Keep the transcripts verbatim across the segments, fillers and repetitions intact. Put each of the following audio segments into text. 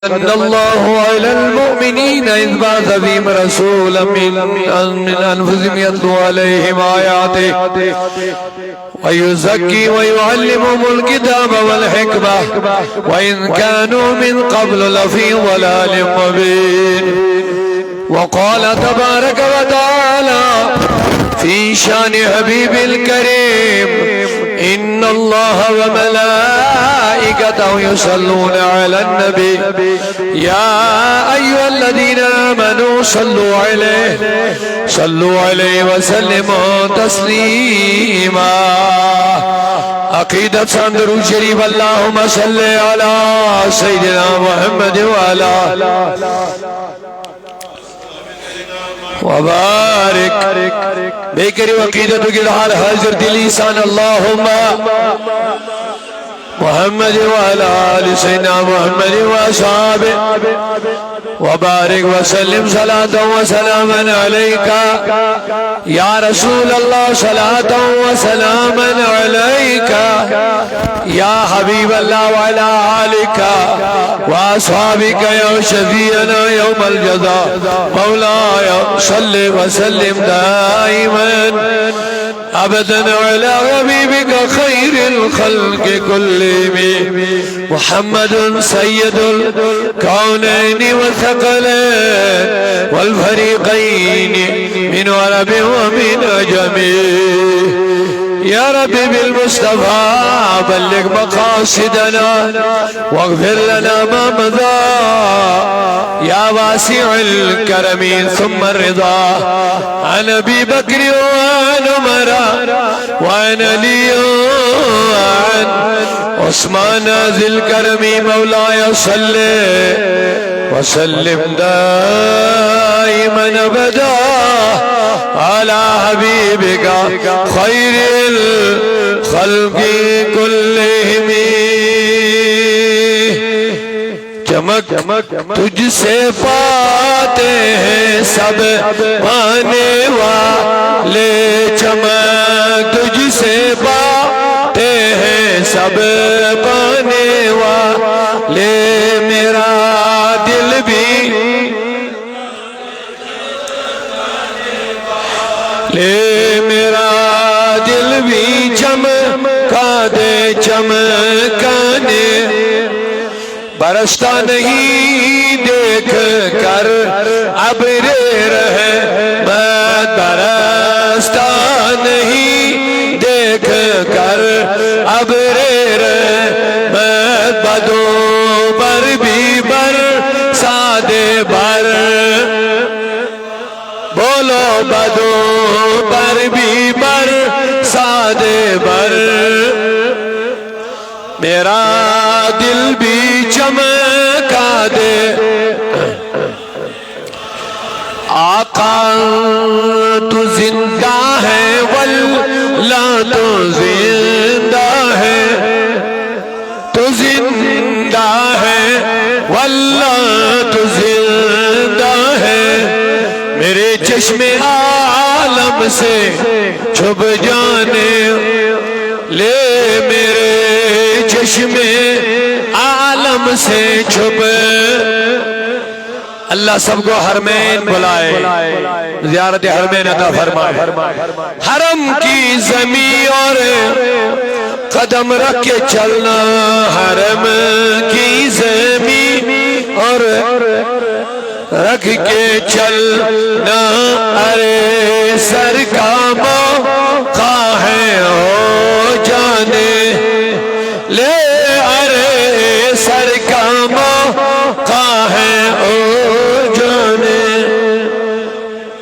من الله على المؤمنين إذ بعث فيهم رسولا من، من أنفسهم يتلو عليهم آياته ويزكي ويعلمهم الكتاب والحكمة وإن كانوا من قبل لفي ضلال مبين. وقال تبارك وتعالى في شان حبيب الكريم: إن الله وملائكته يصلون على النبي يا أيها الذين آمنوا صلوا عليه، صلوا عليه وسلموا تسليما. عقیدت سان درود شریف، اللهم صل على سيدنا محمد وعلى وبارك. بیٚیہِ کٔرِو عقیدتُک اظہار حٲضِر دِلی سان، اللهم محمد وعلى آل سيدنا محمد وأصحابه وبارك وسلم صلاة وسلاما عليك يا رسول الله، صلاة وسلاما عليك يا حبيب الله، وعلى آلك وأصحابك يا شفيعنا يوم الجزاء. مولاي صل وسلم دائما أبدا على حبيبك خير الخلق كلهم، محمد سيد الكونين والثقلين والفريقين من عرب ومن عجم. يا رب بالمصطفى بلغ مقاصدنا واغفر لنا ما مضى يا واسع الكرم ثم الرضا. عن أبي بكر وعن عمر وعن علي وعن عثمان ذي الكرم. مولاي صل وسلم دائما أبدا على حبيبك خير الخلق كلهم. چمک تجھ سے پاتے ہیں سب پانے والے، چمک تجھ سے پاتے ہیں سب پانے والے، میرا دل بھی لے، میرا دل بھی چمکا دے چمکانے، برستا نہیں دیکھ کر ابر رحمت، برستا نہیں دیکھ کر ابر رحمت، بدو پر بھی برسا دے بر بولو بدو پر بھی برسا دے بر، میرا دل بھی چمکا دے۔ آقا تو زندہ ہے، واللہ تو زندہ ہے۔ تو زندہ ہے، واللہ تو زندہ ہے۔ میرے چشم عالم سے چھپ جانے، لے میرے چشم عالم سے چھپ۔ اللہ سب کو حرمین بلائے، زیارت حرمین عطا فرمائے۔ حرم کی زمین اور قدم رکھ کے چلنا، حرم کی زمین اور رکھ کے چلنا، ارے سر کا موقع ہے ہو جانے۔ لے ارے سر کا موقع ہے او جانے،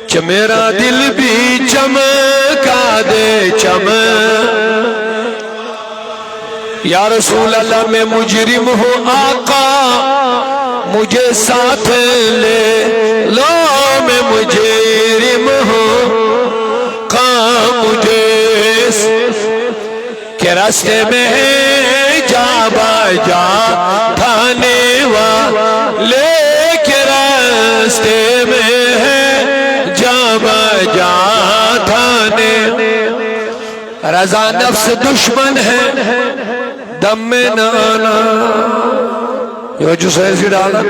چ میرا دل بھی چمکا دے چم۔ یا رسول اللہ، میں مجرم ہوں آقا، مجھے ساتھ لے لو، میں مجرم ہوں آقا، مجھے س- کہ راستے میں ہے جا با جا تھانے والے، کہ راستے میں ہے جا با جا تھانے۔ رضا نفس دشمن ہے، دم میں نہ آنا۔ یہوے چھُ سٲرسٕے ڈالان،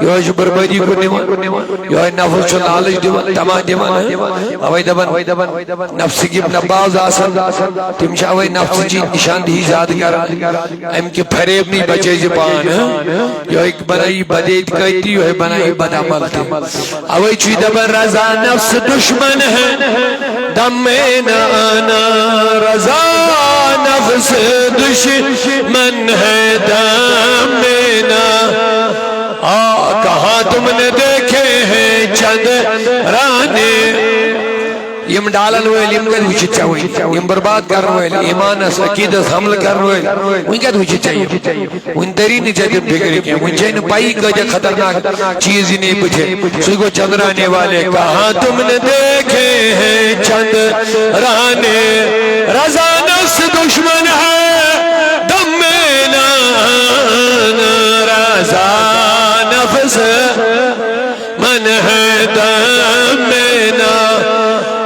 یہوے چھُ بربٲدی کُن نِوان، یہوے نفس چھُ لالچ دِوان، طمع دِوان۔ اوے دپان، نفسٕکۍ یِم نباز آسان، تِم چھِ اوے نفسٕچی نشاندہی زیادٕ کران۔ امہِ کہِ فریب نِش بچٲے زِ پان، ہاں؟ یہوے بنایی بدعت کٲتۍ تہِ، یہوے بنایی بدعمل تہِ۔ اوے چھُ یہِ دپان، رضا نفس دشمن ہے، دم میں نہ آنا، رضا نفس دشمن ہے، دم میں نہ آ، کہاں تم نے دیکھے ہیں چند رانے۔ یم ڈالن وٲلۍ، یم کتہِ وٕچھِتھ ژےٚ وۄنۍ؟ یم برباد کرن وٲلۍ، ایمانس، عقیدس حملہٕ کرن وٲلۍ، وۄنۍ کتہِ وٕچھِتھ ژےٚ یم؟ وۄنۍ تری نہٕ ژےٚ تِم فکرِ کینٛہہ، وۄنۍ چھے نہٕ پیی کۭتیاہ خطرناک چیز یہِ نیہِ بٕتھِ۔ سُے گوٚو چندرانے والے، کہاں تم نے دیکھے ہیں چند رانے، رضا نفس دشمن ہے، دم میں نہ آنا، رضا نفس من ہے، دم میں نہ۔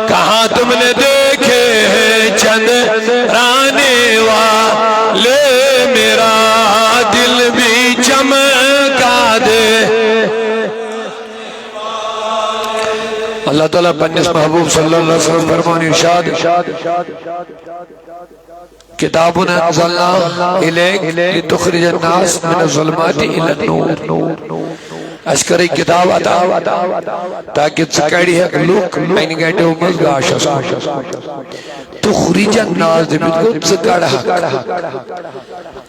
کہاں تم نے دیکھے ہیں چند رانے والے، میرا دل بھی چمکا دے۔ اللہ تعالیٰ پننِس محبوب صلی اللہ علیہ وسلم فرمان ارشاد، کتاب انزلنا الیک لتخرج الناس من الظلمات الی النور۔ اسہِ کٔرٕے کتاب عطا تاکہ ژٕ کڑِ ہیکھ لُکھ انہِ گٹیو منٛز گاشس کُن۔ تخرج الناس دٔپِتھ گوٚو ژٕ کڑ ہکھ۔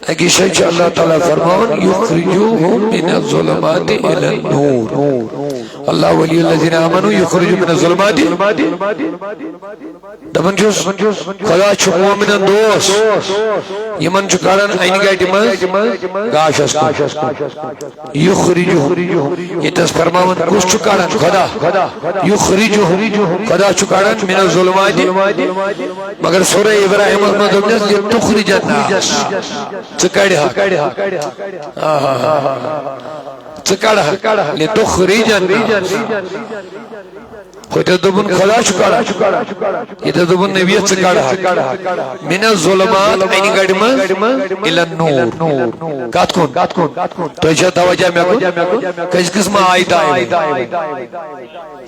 اکی شاید چھُ اللہ تعالیٰ فرماوان، یخرجوہم من الظلمات الی النور۔ اللہ ولی الذین آمنوا یخرج من الظلمات۔ دپان چھُس، خدا چھُ مومنن دوست، یِمن چھُ کڑان انہِ گٹہِ منٛز گاشس کُن۔ یخرجہم، ییٚتہِ حظ فرماوان کُس چھُ کڑان؟ خدا۔ یخرجہم، خدا چھُ کڑان من الظلمات۔ مگر سورہ ابراہیمس منٛز دوٚپنس، لتخرج الناس، ژٕ کڑِ ہکھ۔ آہا۔ ژٕ کڑ ہکھ۔ لتخرج الناس۔ ہوٚتہِ دوٚپُن خدا چھُ کڑان۔ ییٚتہِ دوٚپُن نبی ژٕ کڑ ہکھ۔ من الظلمات، انہِ گٹہِ منٛز، الی النور۔ کتھ کُن؟ تُہۍ چھا توجہ مےٚ کُن؟ کٔژ قٕسمہٕ آیتہٕ آیہِ وۄنۍ؟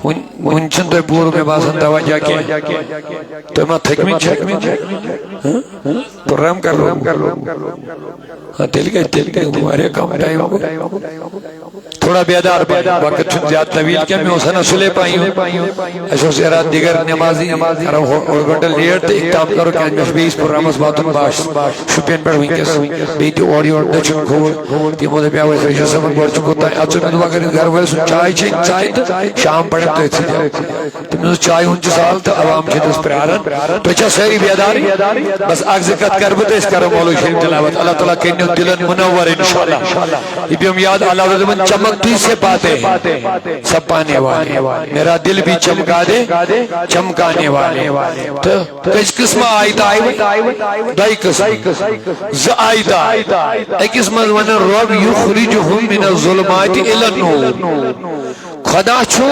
وۄنۍ، وۄنۍ چھُنہٕ تۄہہِ پوٗرٕ مےٚ باسان توجہ کینٛہہ۔ تُہۍ ما تھٔکمٕتۍ چھٔکمٕتۍ چھِ؟ ہاں؟ پروگرام کر لو۔ ہاں، تیٚلہِ کیٛاہ، تیٚلہِ کیٛاہ، واریاہ کم ٹائم گوٚو۔ تھوڑا بیدار بنو، وقت چھُنہٕ زیادٕ طویل کینٛہہ، مےٚ اوس ہنا سُلے پہن یُن۔ اَسہِ اوس ارادٕ دِگر نمازی کرو ہو-، اوٚڑ گھنٹہٕ لیٹ تہٕ اختتام کرو، کیٛازِ مےٚ چھُ بیٚیِس پروگرامس واتُن باش شُپین پٮ۪ٹھ وٕنکیٚس۔ بیٚیہِ تہِ اورٕ یورٕ دٔچھُن کھووُر، تِمو دَپیٛاو اَسہِ رشید صٲبن گۄڈٕ چھُ کوٚت تام اَژُن، مےٚ دوٚپ اگر گرٕ وٲلۍ سُنٛد چاے چیٚنۍ ژاے تہٕ شام پڑن تٔتھۍ سۭتۍ۔ تٔمِس اوس چایہِ ہُنٛد تہِ سہل تہٕ عوام چھِ تٔمِس پرٛاران۔ تُہۍ چھا سٲری بیدارٕے؟ بس اکھ زٕ کتھ کرٕ بہٕ تہٕ أسۍ کرو مولوی شریف تلاوت۔ اللہ تعالیٰ کٔرِنو دِلن منور انشاءاللہ۔ یہ بھی ہم یاد، اللہ تعالیٰ دپان، چمکتی سے پاتے ہیں سب پانے والے، میرا دل بھی چمکا دے چمکانے والے۔ تہٕ کٔژ قٕسمہٕ آیتہٕ آیہِ وۄنۍ؟ دۄیہِ قٕسمہٕ۔ زٕ آیتہٕ آیہِ۔ أکِس منٛز ونان، رب یخرجہم من الظلمات الی النور۔ خدا چھُ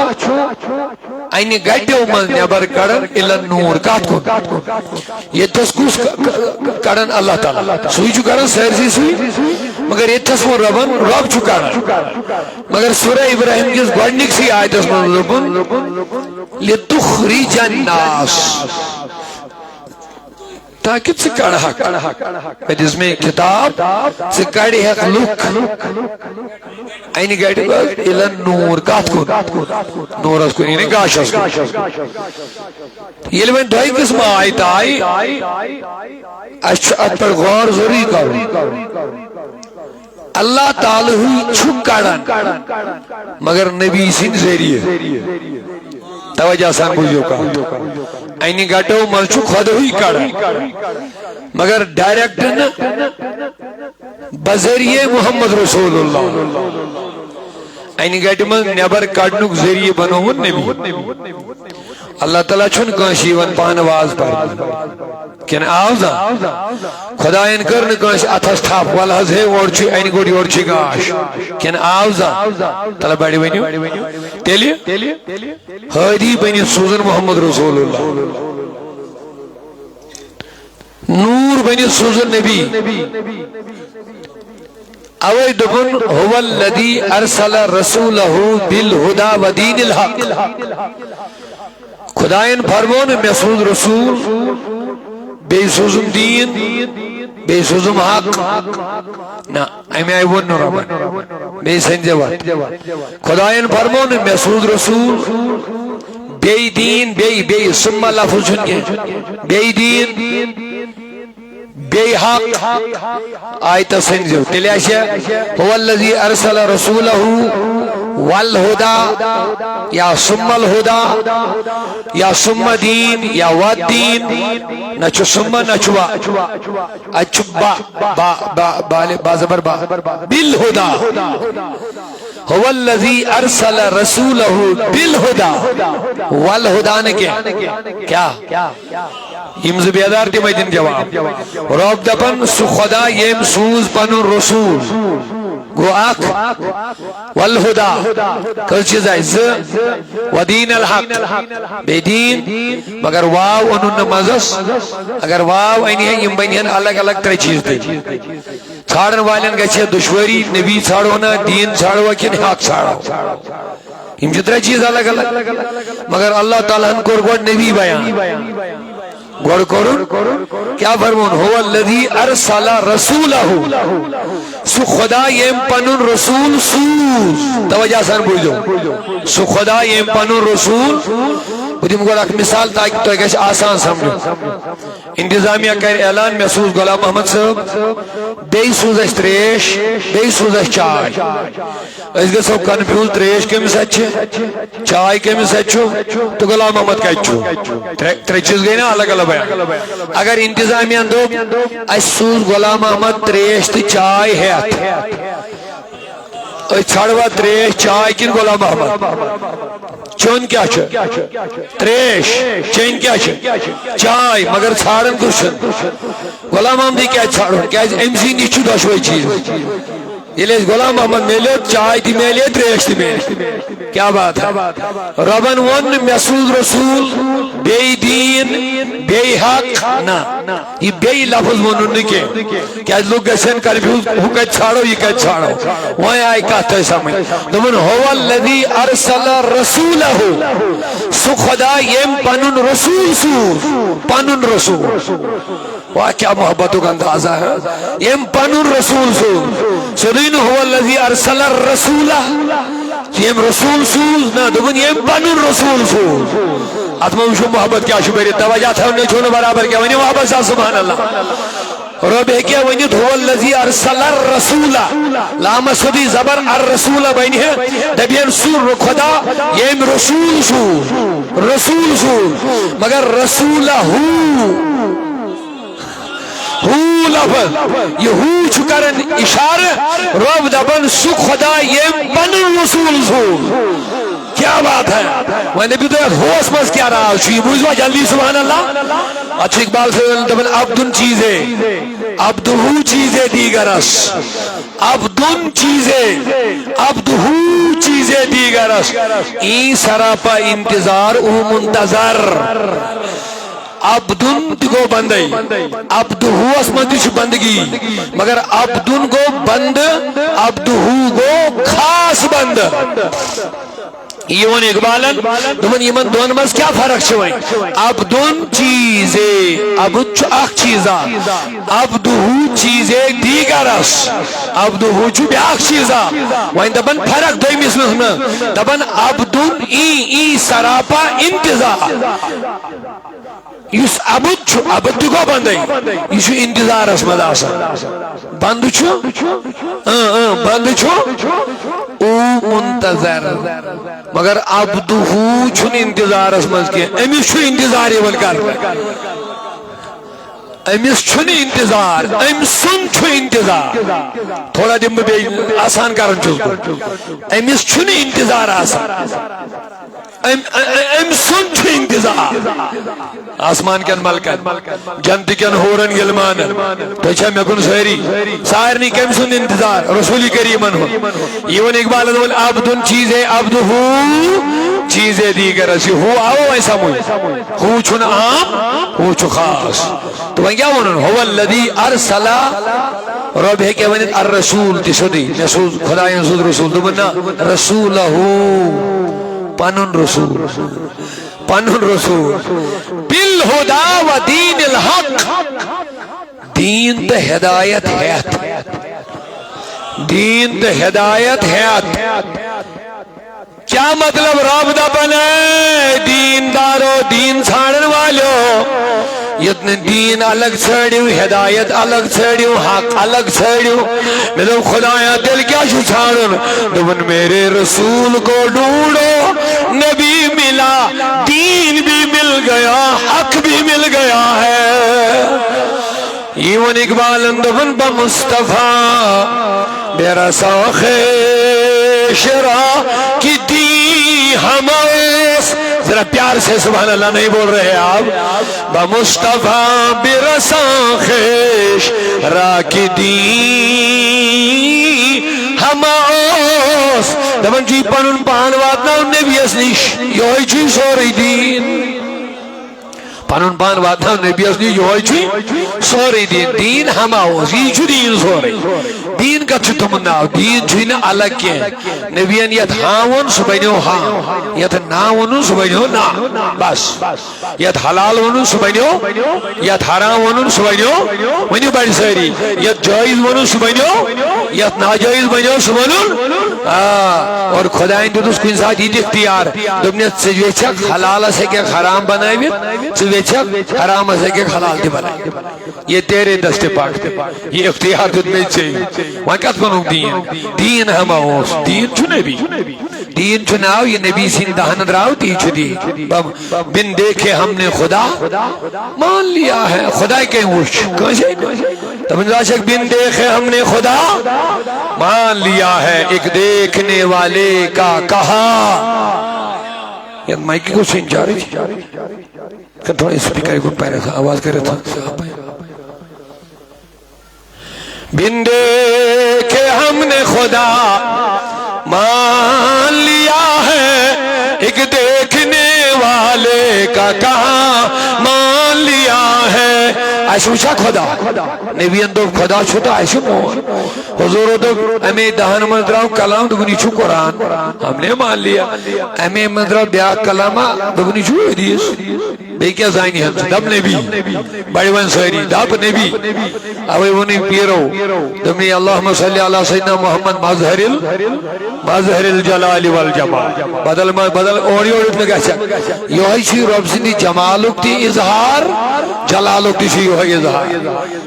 انہِ گٹیو منٛز نٮ۪بر کڑان الی النور۔ کتھ کُن؟ ییٚتھس کُس ک-، ک-، کڑان؟ اللہ تعالیٰ۔ سُے چھُ کڑان سٲرسٕے سُے۔ مگر ییٚتھس ووٚن ربن، رب چھُ کڑان۔ مگر سورہ ابراہیم کِس گۄڈنِکسٕے آیتس منٛز دوٚپُن، لتخرج الناس۔ تاکہ ژٕ کڑہکھ۔ مےٚ دِژ مےٚ کتاب، ژٕ کڑہکھ لُکھ۔ انہِ گٹہِ منٛز الی النور۔ کتھ کُن؟ نورس کُن، یعنی گاشس کُن۔ ییٚلہِ وۄنۍ دۄیہِ قٕسمہٕ آیتہٕ آیہِ، اَسہِ چھُ اتھ پٮ۪ٹھ غور ضروری کرُن۔ اللہ تعالیٰ ہٕے چھُ کڑان، مگر نبی سٕنٛدِ ذٔریعہٕ۔ توجہ سان بوٗزِو کتھ۔ انہِ گٹو منٛز چھُ خۄدہٕے کڑان، مگر ڈائریکٹ نہٕ، بذریعہ محمد رسول اللہ۔ انہِ گٹہِ منٛز نٮ۪بر کڑنُک ذٔریعہٕ بنووُن نبی۔ اللہ تعالیٰ چھُنہٕ کٲنٛسہِ یِوان پانہٕ واز پرنہِ۔ کِنہٕ آو زن؟ خدایَن کٔر نہٕ کٲنٛسہِ اتھس تھپھ، ولہٕ حظ ہے، اورٕ چھُ انہِ گوٚٹ، یورٕ چھُ گاش۔ کِنہٕ آو زن؟ تلہٕ بڑِ ؤنِو۔ تیٚلہِ ہٲدی بٔنِتھ سوٗزُن محمد رسول اللہ۔ نوٗر بٔنِتھ سوٗزُن نبی۔ اوے دوٚپُن، "هو الذي ارسل رسوله بالهدى ودين الحق۔" خداین فرموو نہٕ، "مےٚ سوٗز رسول، بیٚیہِ سوٗزُم دیٖن، بیٚیہِ سوٗزُم حق۔" نہ، اَمہِ آیہِ ووٚن نہٕ رۄبن۔ بیٚیہِ سَنجے وَتھ۔ خداین فرموو نہٕ، "مےٚ سوٗز رسول، بیٚیہِ دیٖن، بیٚیہِ، بیٚیہِ۔" ثم لفظ چھُنہٕ کینٛہہ۔ بیٚیہِ دیٖن، بیٚیہِ حق۔ آیتس سَنجو۔ تیٚلہِ آسہِ، "هو الذي ارسل رسوله والهدى" یا "ثم الهدى" یا "ثم دين" یا "والدين"۔ نہ چھُ ثم، نہ چھُ وا۔ اَتہِ چھُ با، با، با، با، با زبر با۔ "بالهدى"۔ "هو الذي ارسل رسوله بالهدى"۔ "والهدى" نہٕ کینٛہہ۔ کیٛاہ؟ یِم زٕ بیدار، تِمے دِن جواب۔ رۄب دَپان، سُہ خۄدا ییٚمۍ سوٗز پَنُن رسوٗل۔ گوٚو اکھ۔ "والهدى"۔ کٔژ چیٖز آیہِ؟ زٕ۔ "ودين الحق"۔ بیٚیہِ دیٖن۔ مگر واو اوٚنُن نہٕ منٛزس۔ اگر واو اَنہِ ہے، یِم بَنہِ ہن الگ الگ ترٛےٚ چیٖز تیٚلہِ۔ ژھانڈن والٮ۪ن گژھِ ہے دُشوٲری، نبی ژھانڈو نا، دیٖن ژھانڈوا کِنہٕ حق ژھانڈو؟ یِم چھِ ترٛےٚ چیٖز الگ الگ۔ مگر اللہ تعالیٰ ہن کوٚر گۄڈٕ نبی بیان۔ گۄڈٕ کوٚرُن کیٛاہ فرمووُن؟ "هو الذي ارسل رسوله"۔ سُہ خۄدا ییٚمۍ پنُن رسوٗل سوٗز۔ توجہ سان بوٗزِو۔ سُہ خۄدا ییٚمۍ پنُن رسوٗل، بہٕ دِمہٕ گۄڈٕ اکھ مثال تاکہِ تۄہہِ گژھِ آسان سمجھُن۔ انتظامیہ کرِ اعلان، "مےٚ سوٗز غلام محمد صٲب، بیٚیہِ سوٗز اَسہِ ترٛیش، بیٚیہِ سوٗز اَسہِ چاے۔" أسۍ گژھو کنفیوز، ترٛیش کٔمِس اَتھِ چھِ، چاے کٔمِس اَتھِ چھُ، تہٕ غلام محمد کَتہِ چھُ؟ ترٛےٚ، ترٛےٚ چیٖز گٔے نا الگ الگ بیان۔ اگر انتظامیہ دوٚپ، "اَسہِ سوٗز غلام محمد ترٛیش تہٕ چاے ہٮ۪تھ"، أسۍ ژھانڈوا ترٛیش، چاے کِنہٕ غلام محمد؟ چیوٚن کیٛاہ چھُ؟ ترٛیش۔ چیٚنۍ کیٛاہ چھِ؟ چاے۔ مگر ژھانڈان کُس چھُ؟ غلام محمدٕے کیٛازِ ژھانڈُن؟ کیٛازِ أمۍ سٕے نِش چھُ دۄشوے چیٖز۔ ییٚلہِ اَسہِ غلام محمد میلیو، چاے تہِ میلے، ترٛیش تہِ میلے۔ کیٛاہ بات ہے؟ رۄبن ووٚن نہٕ، "مےٚ سوٗز رسوٗل، بیٚیہِ دیٖن، بیٚیہِ حق"۔ نہ، یہِ بیٚیہِ لفظ ووٚنُن نہٕ کینٛہہ۔ کیٛازِ لُکھ گژھن کنفیوز، ہُہ کَتہِ ژھانڈو، یہِ کَتہِ ژھانڈو۔ وۄنۍ آیہِ کَتھ تۄہہِ سمجھ۔ دوٚپُن، "هو الذي ارسل رسوله"۔ سُہ خۄدا ییٚمۍ پنُن رسوٗل سوٗز، پنُن رسوٗل۔ واہ، کیٛاہ محبتُک اندازہ ہے۔ ییٚمۍ پنُن رسوٗل سوٗز۔ سیوٚدُے نہٕ "هو الذي ارسل الرسول"۔ ییٚمۍ رسوٗل سوٗز، نہ، دوٚپُن، "ییٚمۍ پنُن رسوٗل سوٗز"۔ اتھ منٛز وٕچھِو محبت کیٛاہ چھُ بٔرِتھ۔ توجہ تھاونٕچ چھو نہٕ برابر کینٛہہ۔ ؤنِو واپس سا سبحان اللہ۔ رۄب ہیٚکہِ ہا ؤنِتھ، "هو الذي ارسل الرسول"۔ لامس سیوٚدُے زبر الرسول بنہِ ہے۔ دپہِ ہن، سُہ خۄدا ییٚمۍ رسوٗل سوٗز، رسوٗل سوٗز۔ مگر رسوٗلہ ہو لفظ، یہِ ہو چھُ کران اشارٕ، رۄب دپان، سُہ خۄدا ییٚمۍ پنُن رسوٗل سوٗز۔ کیٛاہ بات ہے؟ وۄنۍ دٔپِو تُہۍ، اتھ ہوس منٛز کیٛاہ راز چھُ؟ یہِ بوٗزوا جلدی، سبحان اللہ؟ اتھ چھُ اقبال صٲبن دپان، "عبدٌ چیزے، عبدہ چیزے دیگرس، عبدٌ چیزے، عبدہ چیزے دیگرس، ایں سراپا انتظار او منتظر۔" عبدن تہِ گوٚو بندے، عبدہوس منٛز تہِ چھُ بندگی، مگر عبدن گوٚو بندٕ، عبدہو گوٚو خاص بندٕ۔ یہِ ووٚن اقبالن، دوٚپُن، یِمن دۄن منٛز کیٛاہ فرق چھِ وۄنۍ؟ عبدن چیٖزے، عبد چھُ اکھ چیٖزا، عبدہو چیٖزے دیٖگرس، عبدہو چھُ بیٛاکھ چیٖزا۔ وۄنۍ دپان فرق دوٚیمِس منٛز، دپان عبدن ای ای سراپا انتظار۔ یُس عبد چھُ، عبد تہِ گوٚو بندے، یہِ چھُ انتظارس منٛز آسان۔ بندٕ چھُ، اۭں، اۭں، بندٕ چھُ او منتظر، مگر عبدہو چھُنہٕ انتظارس منٛز کینٛہہ، أمِس چھُ انتظار یِوان کرنہٕ۔ أمِس چھُنہٕ انتظار، أمۍ سُنٛد چھُ انتظار۔ تھوڑا دِمہٕ بہٕ بیٚیہِ، آسان کران چھُس بہٕ۔ أمِس چھُنہٕ انتظار آسان۔ أمۍ، أ-، أ-، أمۍ سُنٛد چھُ انتظار۔ آسمان کٮ۪ن ملکن، جنتہٕ کٮ۪ن حورن، غلمانن۔ تُہۍ چھا مےٚ کُن سٲری؟ سارنٕے کٔمۍ سُنٛد انتظار؟ رسول کریمن ہُنٛد۔ یہِ ووٚن اقبالن، ووٚن، "عبدن چیٖزے عبدہو چیٖزے دیٖگرس۔" یہِ ہو آو وۄنۍ سمجھ۔ ہو چھُنہٕ عام، ہو چھُ خاص۔ تہٕ وۄنۍ کیٛاہ ووٚنُن؟ "هو الذي ارسل"۔ رۄب ہیٚکہِ ؤنِتھ، "الرسول" تہِ سیوٚدُے، مےٚ سوٗز خۄدایَن سوٗز رسول۔ دوٚپُن، نہ، "رسولہ"، پنُن رسول، پنُن رسول۔ "بالہدی و دین الحق"، دیٖن تہٕ ہدایت ہٮ۪تھ، دیٖن تہٕ ہدایت ہٮ۪تھ۔ کیا مطلب؟ رب دپان، اے دیندارو، دین ژھانڈن والیو، یوٚت نہٕ دین الگ ژھٲنڈِو، ہدایت الگ ژھٲنڈِو، حق الگ ژھٲنڈِو۔ مےٚ دوٚپ، خدایا، تیٚلہِ کیٛاہ چھُ ژھانڈُن؟ دوٚپُن، میرے رسول کو ڈھونڈو، نبی ملا، دین بھی مل گیا، حق بھی مل گیا ہے۔ یہِ ووٚن اقبالن، دوٚپُن، "بہ مصطفیٰ بہ رساں خویش را کہ دین ہماس۔" ذرا پیار سے سبحان اللہ نہیں بول رہے آپ۔ "بہ مصطفیٰ بہ رساں خویش را کہ دین ہماس۔" دپان چھُ، یہِ پنُن پان واتناو نبیَس نِش، یِہوٚے چھُ سورُے دیٖن۔ پنُن پان واتناو نبیَس نِش، یِہوٚے چھُ سورُے دیٖن۔ دیٖن ہما اوس، یی چھُ دیٖن سورُے۔ دیٖن کتھ چھُ تُمن ناو؟ دیٖن چھُے نہٕ الگ کینٛہہ۔ نبیَن یتھ ہاں ووٚن، سُہ بنیو ہاں۔ یتھ نا ووٚنُن، سُہ بنیو نا۔ بس۔ یتھ حلال ووٚنُن، سُہ بنیو۔ یتھ حرام ووٚنُن، سُہ بنیو۔ ؤنِو بڑِ سٲری۔ یتھ جٲیز ووٚنُن، سُہ بنیو۔ یتھ ناجٲیز بنیو، سُہ ووٚنُن۔ آ، اور خدایَن دیُتُس کُنہِ ساتہٕ یہِ تہِ اختیار۔ دوٚپنَس، ژٕ یژھکھ حلالس ہیٚککھ حرام بنٲوِتھ، ژٕ یژھکھ حرامس ہیٚککھ حلال تہِ بنٲوِتھ۔ یہ تیرے دست پاک تھے، یہ اختیار دیُت مےٚ ژےٚ۔ وۄنۍ کتھ وَنو دیٖن؟ دیٖن ہما اوس، دیٖن چھُ نبی۔ دیٖن چھُ ناو، یہِ نبی سٕنٛدِ دہنہٕ درٛاو، تی چھُ دیٖن۔ بم-، بن دیکھے ہم نے خدا مان لیا ہے۔ خداے کٔمۍ وُچھ؟ کٲنٛسے نہٕ۔ تمن آسہِ بن دیکھے ہم نے خدا مان لیا ہے، ایک دیکھنے والے کا کہا۔ یتھ مایکہِ گوٚژھ یِنۍ چارج۔ کر تھوڑا اسپیکر کو پہلے سا آواز کرے تھا۔ بن دیکھے ہم نے خدا مان لیا ہے، ایک دیکھنے والے کا کہاں مان لیا ہے۔ اسہِ وُچھا خدا؟ نبیَن دوٚپ، خدا چھُ تہٕ اسہِ مون۔ حضوٗرو دوٚپ، امے دہن منٛز درٛاو کلام، دوٚپُن، یہِ چھُ قرآن، ہم نے مان لیا۔ امے منٛز درٛاو بیٛاکھ کلامہ، دوٚپُن، یہِ چھُ حدیث۔ بیٚیہِ کیٛاہ زانہِ ہن؟ دپ نبی۔ بڑِ وۄنۍ سٲری، دپ نبی۔ اوے ووٚنُے پیٖرو، دوٚپنَے، اللہم صلی علی سیدنا محمد مظہر ال-، مظہر الجلال والجمال۔ بدل ما، بدل اورٕ یورٕ دیُت نہٕ گژھِ۔ یِہوٚے چھُ رۄب سٕنٛدِ جمالُک تہِ اظہار، جلالُک تہِ چھُ یِہوٚے اظہار۔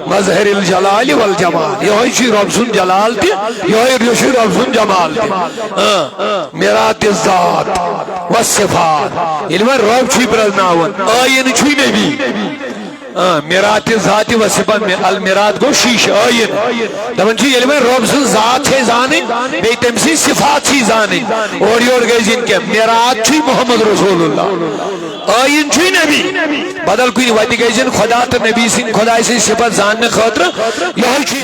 مظہر الجلال والجمال۔ یِہوٚے چھُ رۄب سُنٛد جلال تہِ، یِہوٚے چھُ رۄب سُنٛد جمال تہِ۔ اۭں۔ میرات الذات والصفات۔ ییٚلہِ وۄنۍ رۄب چھُے پرٛزناوُن، ٲیٖنہٕ چھُے نبی۔ آ، میرات ذات و صفت، المیرات گوٚو شیٖشہٕ، ٲیٖنہٕ۔ دَپان چھِ، ییٚلہِ وۄنۍ رۄب سٕنٛز ذات چھے زانٕنۍ، بیٚیہِ تٔمۍ سٕنٛز صفات چھے زانٕنۍ، اورٕ یورٕ گٔے زِن کینٛہہ۔ میرات چھُے محمد رسول اللہ، ٲیٖنہٕ چھُے نبی۔ بدل کُنہِ وَتہِ گٔے زِن خۄدا تہٕ نبی سٕنٛدۍ، خۄداے سٕنٛز صفت زاننہٕ خٲطرٕ۔ یِہوٚے چھُ۔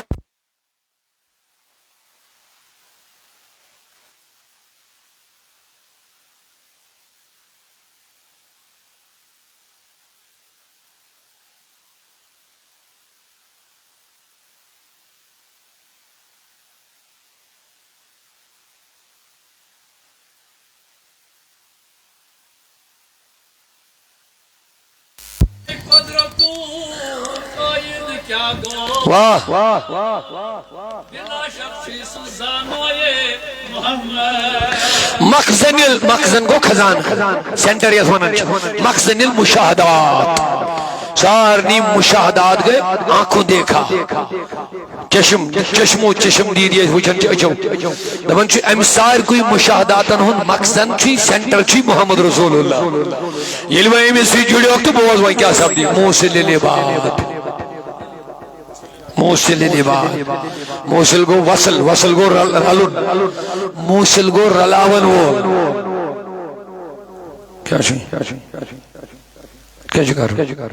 قدرتوں آئین کیا گو۔ واہ۔ بلا شک چیز زانوئے محمد۔ مخزن ال-، مخزن گوٚو خزانہٕ، سینٹر یَتھ وَنان چھِ، مخزن المشاہدات۔ سارنٕے مشاہدات گٔے آنکھوں دیکھا۔ چشم، چشمو، چشم دید ییٚلہِ وٕچھان چھِ أچھو۔ دَپان چھِ، اَمہِ ساروٕے مشاہداتن ہُنٛد مخزن چھُے، سینٹر چھُے محمد رسول اللہ۔ ییٚلہِ وۄنۍ أمِس سۭتۍ جُڑیوکھ تہٕ بوز وۄنۍ کیٛاہ سپدِ۔ موصل للعباد۔ موصل للعباد۔ موصل گوٚو وصل، وصل گوٚو رل-، رلُن۔ موصل گوٚو رلاون وول۔ کیٛاہ چھُ؟ کیٛاہ چھُ کرُن؟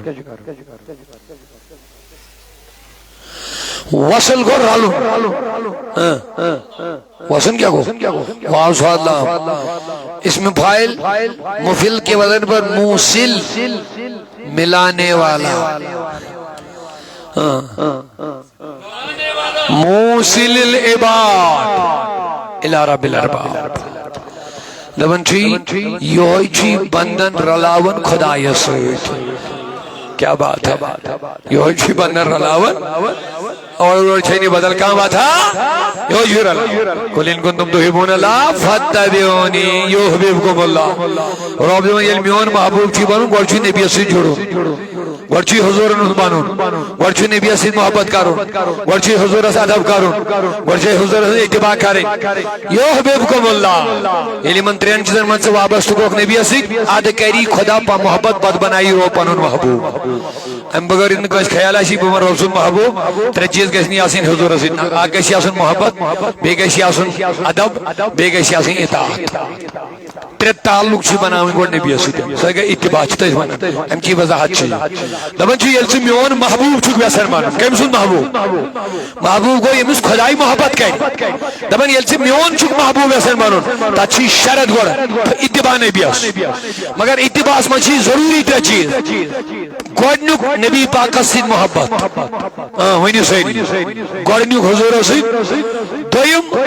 وصل گوٚو رلُن۔ ہاں۔ وصل کیٛاہ گوٚو؟ واو صاد لام۔ اسم فاعل مفعول کے وزن پر موصل، ملانے والا۔ ہاں۔ ملانے والا موصل العباد الی رب الارباب۔ دپان چھُ، یہوے چھُ بندن رلاوان خدایس سۭتۍ۔ کیا بات ہے، یہوے چھُ بندن رلاوان۔ اور اور چھے نہٕ بدل کانٛہہ وتھا، یہوے چھُ رلاوان۔ قل ان کنتم تحبون اللہ فاتبعونی یحببکم اللہ۔ رب دپان، ییٚلہِ میون محبوب چھُ بنُن، گۄڈٕ چھُ نبیَس سۭتۍ جُڑُن۔ گۄڈٕ چھُ حضوٗرن ہُنٛد بنُن، گۄڈٕ چھُ نبیَس سۭتۍ محبت کرُن، گۄڈٕ چھُ حضوٗرس ادب کرُن، گۄڈٕ چھُ حضوٗرس اتباع کرٕنۍ۔ یحببکم اللہ۔ ییٚلہِ یِمن ترٛٮ۪ن چیٖزن منٛز ژٕ وابستہٕ گوکھ نبیَس سۭتۍ، ادٕ کری خدا پا محبت، پتہٕ بنایی رو پنُن محبوب۔ امہِ بغٲر ییٚلہِ نہٕ کٲنٛسہِ خیال آسی بہٕ بنہٕ رۄب سُنٛد محبوٗب، ترٛےٚ چیٖز گژھِ نہٕ آسٕنۍ حضوٗرس سۭتۍ۔ نہ، اکھ گژھِ آسُن محبت، بیٚیہِ گژھِ آسُن ادب، بیٚیہِ گژھِ آسٕنۍ اطاعت۔ ترٛےٚ تعلق چھِ بناوٕنۍ گۄڈٕ نبیَس سۭتۍ۔ سۄ گٔے اتباع، چھِ تٔتھۍ ونان۔ امہِ چی وضاحت چھِ یہِ۔ دپان چھِ، ییٚلہِ ژٕ میون محبوب چھُکھ یژھان بنُن، کٔمۍ سُنٛد محبوب؟ محبوب گوٚو، ییٚمِس خداے محبت کرِ۔ دپان، ییٚلہِ ژٕ میون چھُکھ محبوب یژھان بنُن، تتھ چھِ شرط گۄڈٕ، اتباع نبیَس۔ مگر اتباعس منٛز چھِ ضروٗری ترٛےٚ چیٖز۔ گۄڈٕنیُک نبی پاکس سۭتۍ محبت۔ آ، ؤنِو سٲری۔ گۄڈٕنیُک حضوٗرس سۭتۍ۔ دوٚیِم،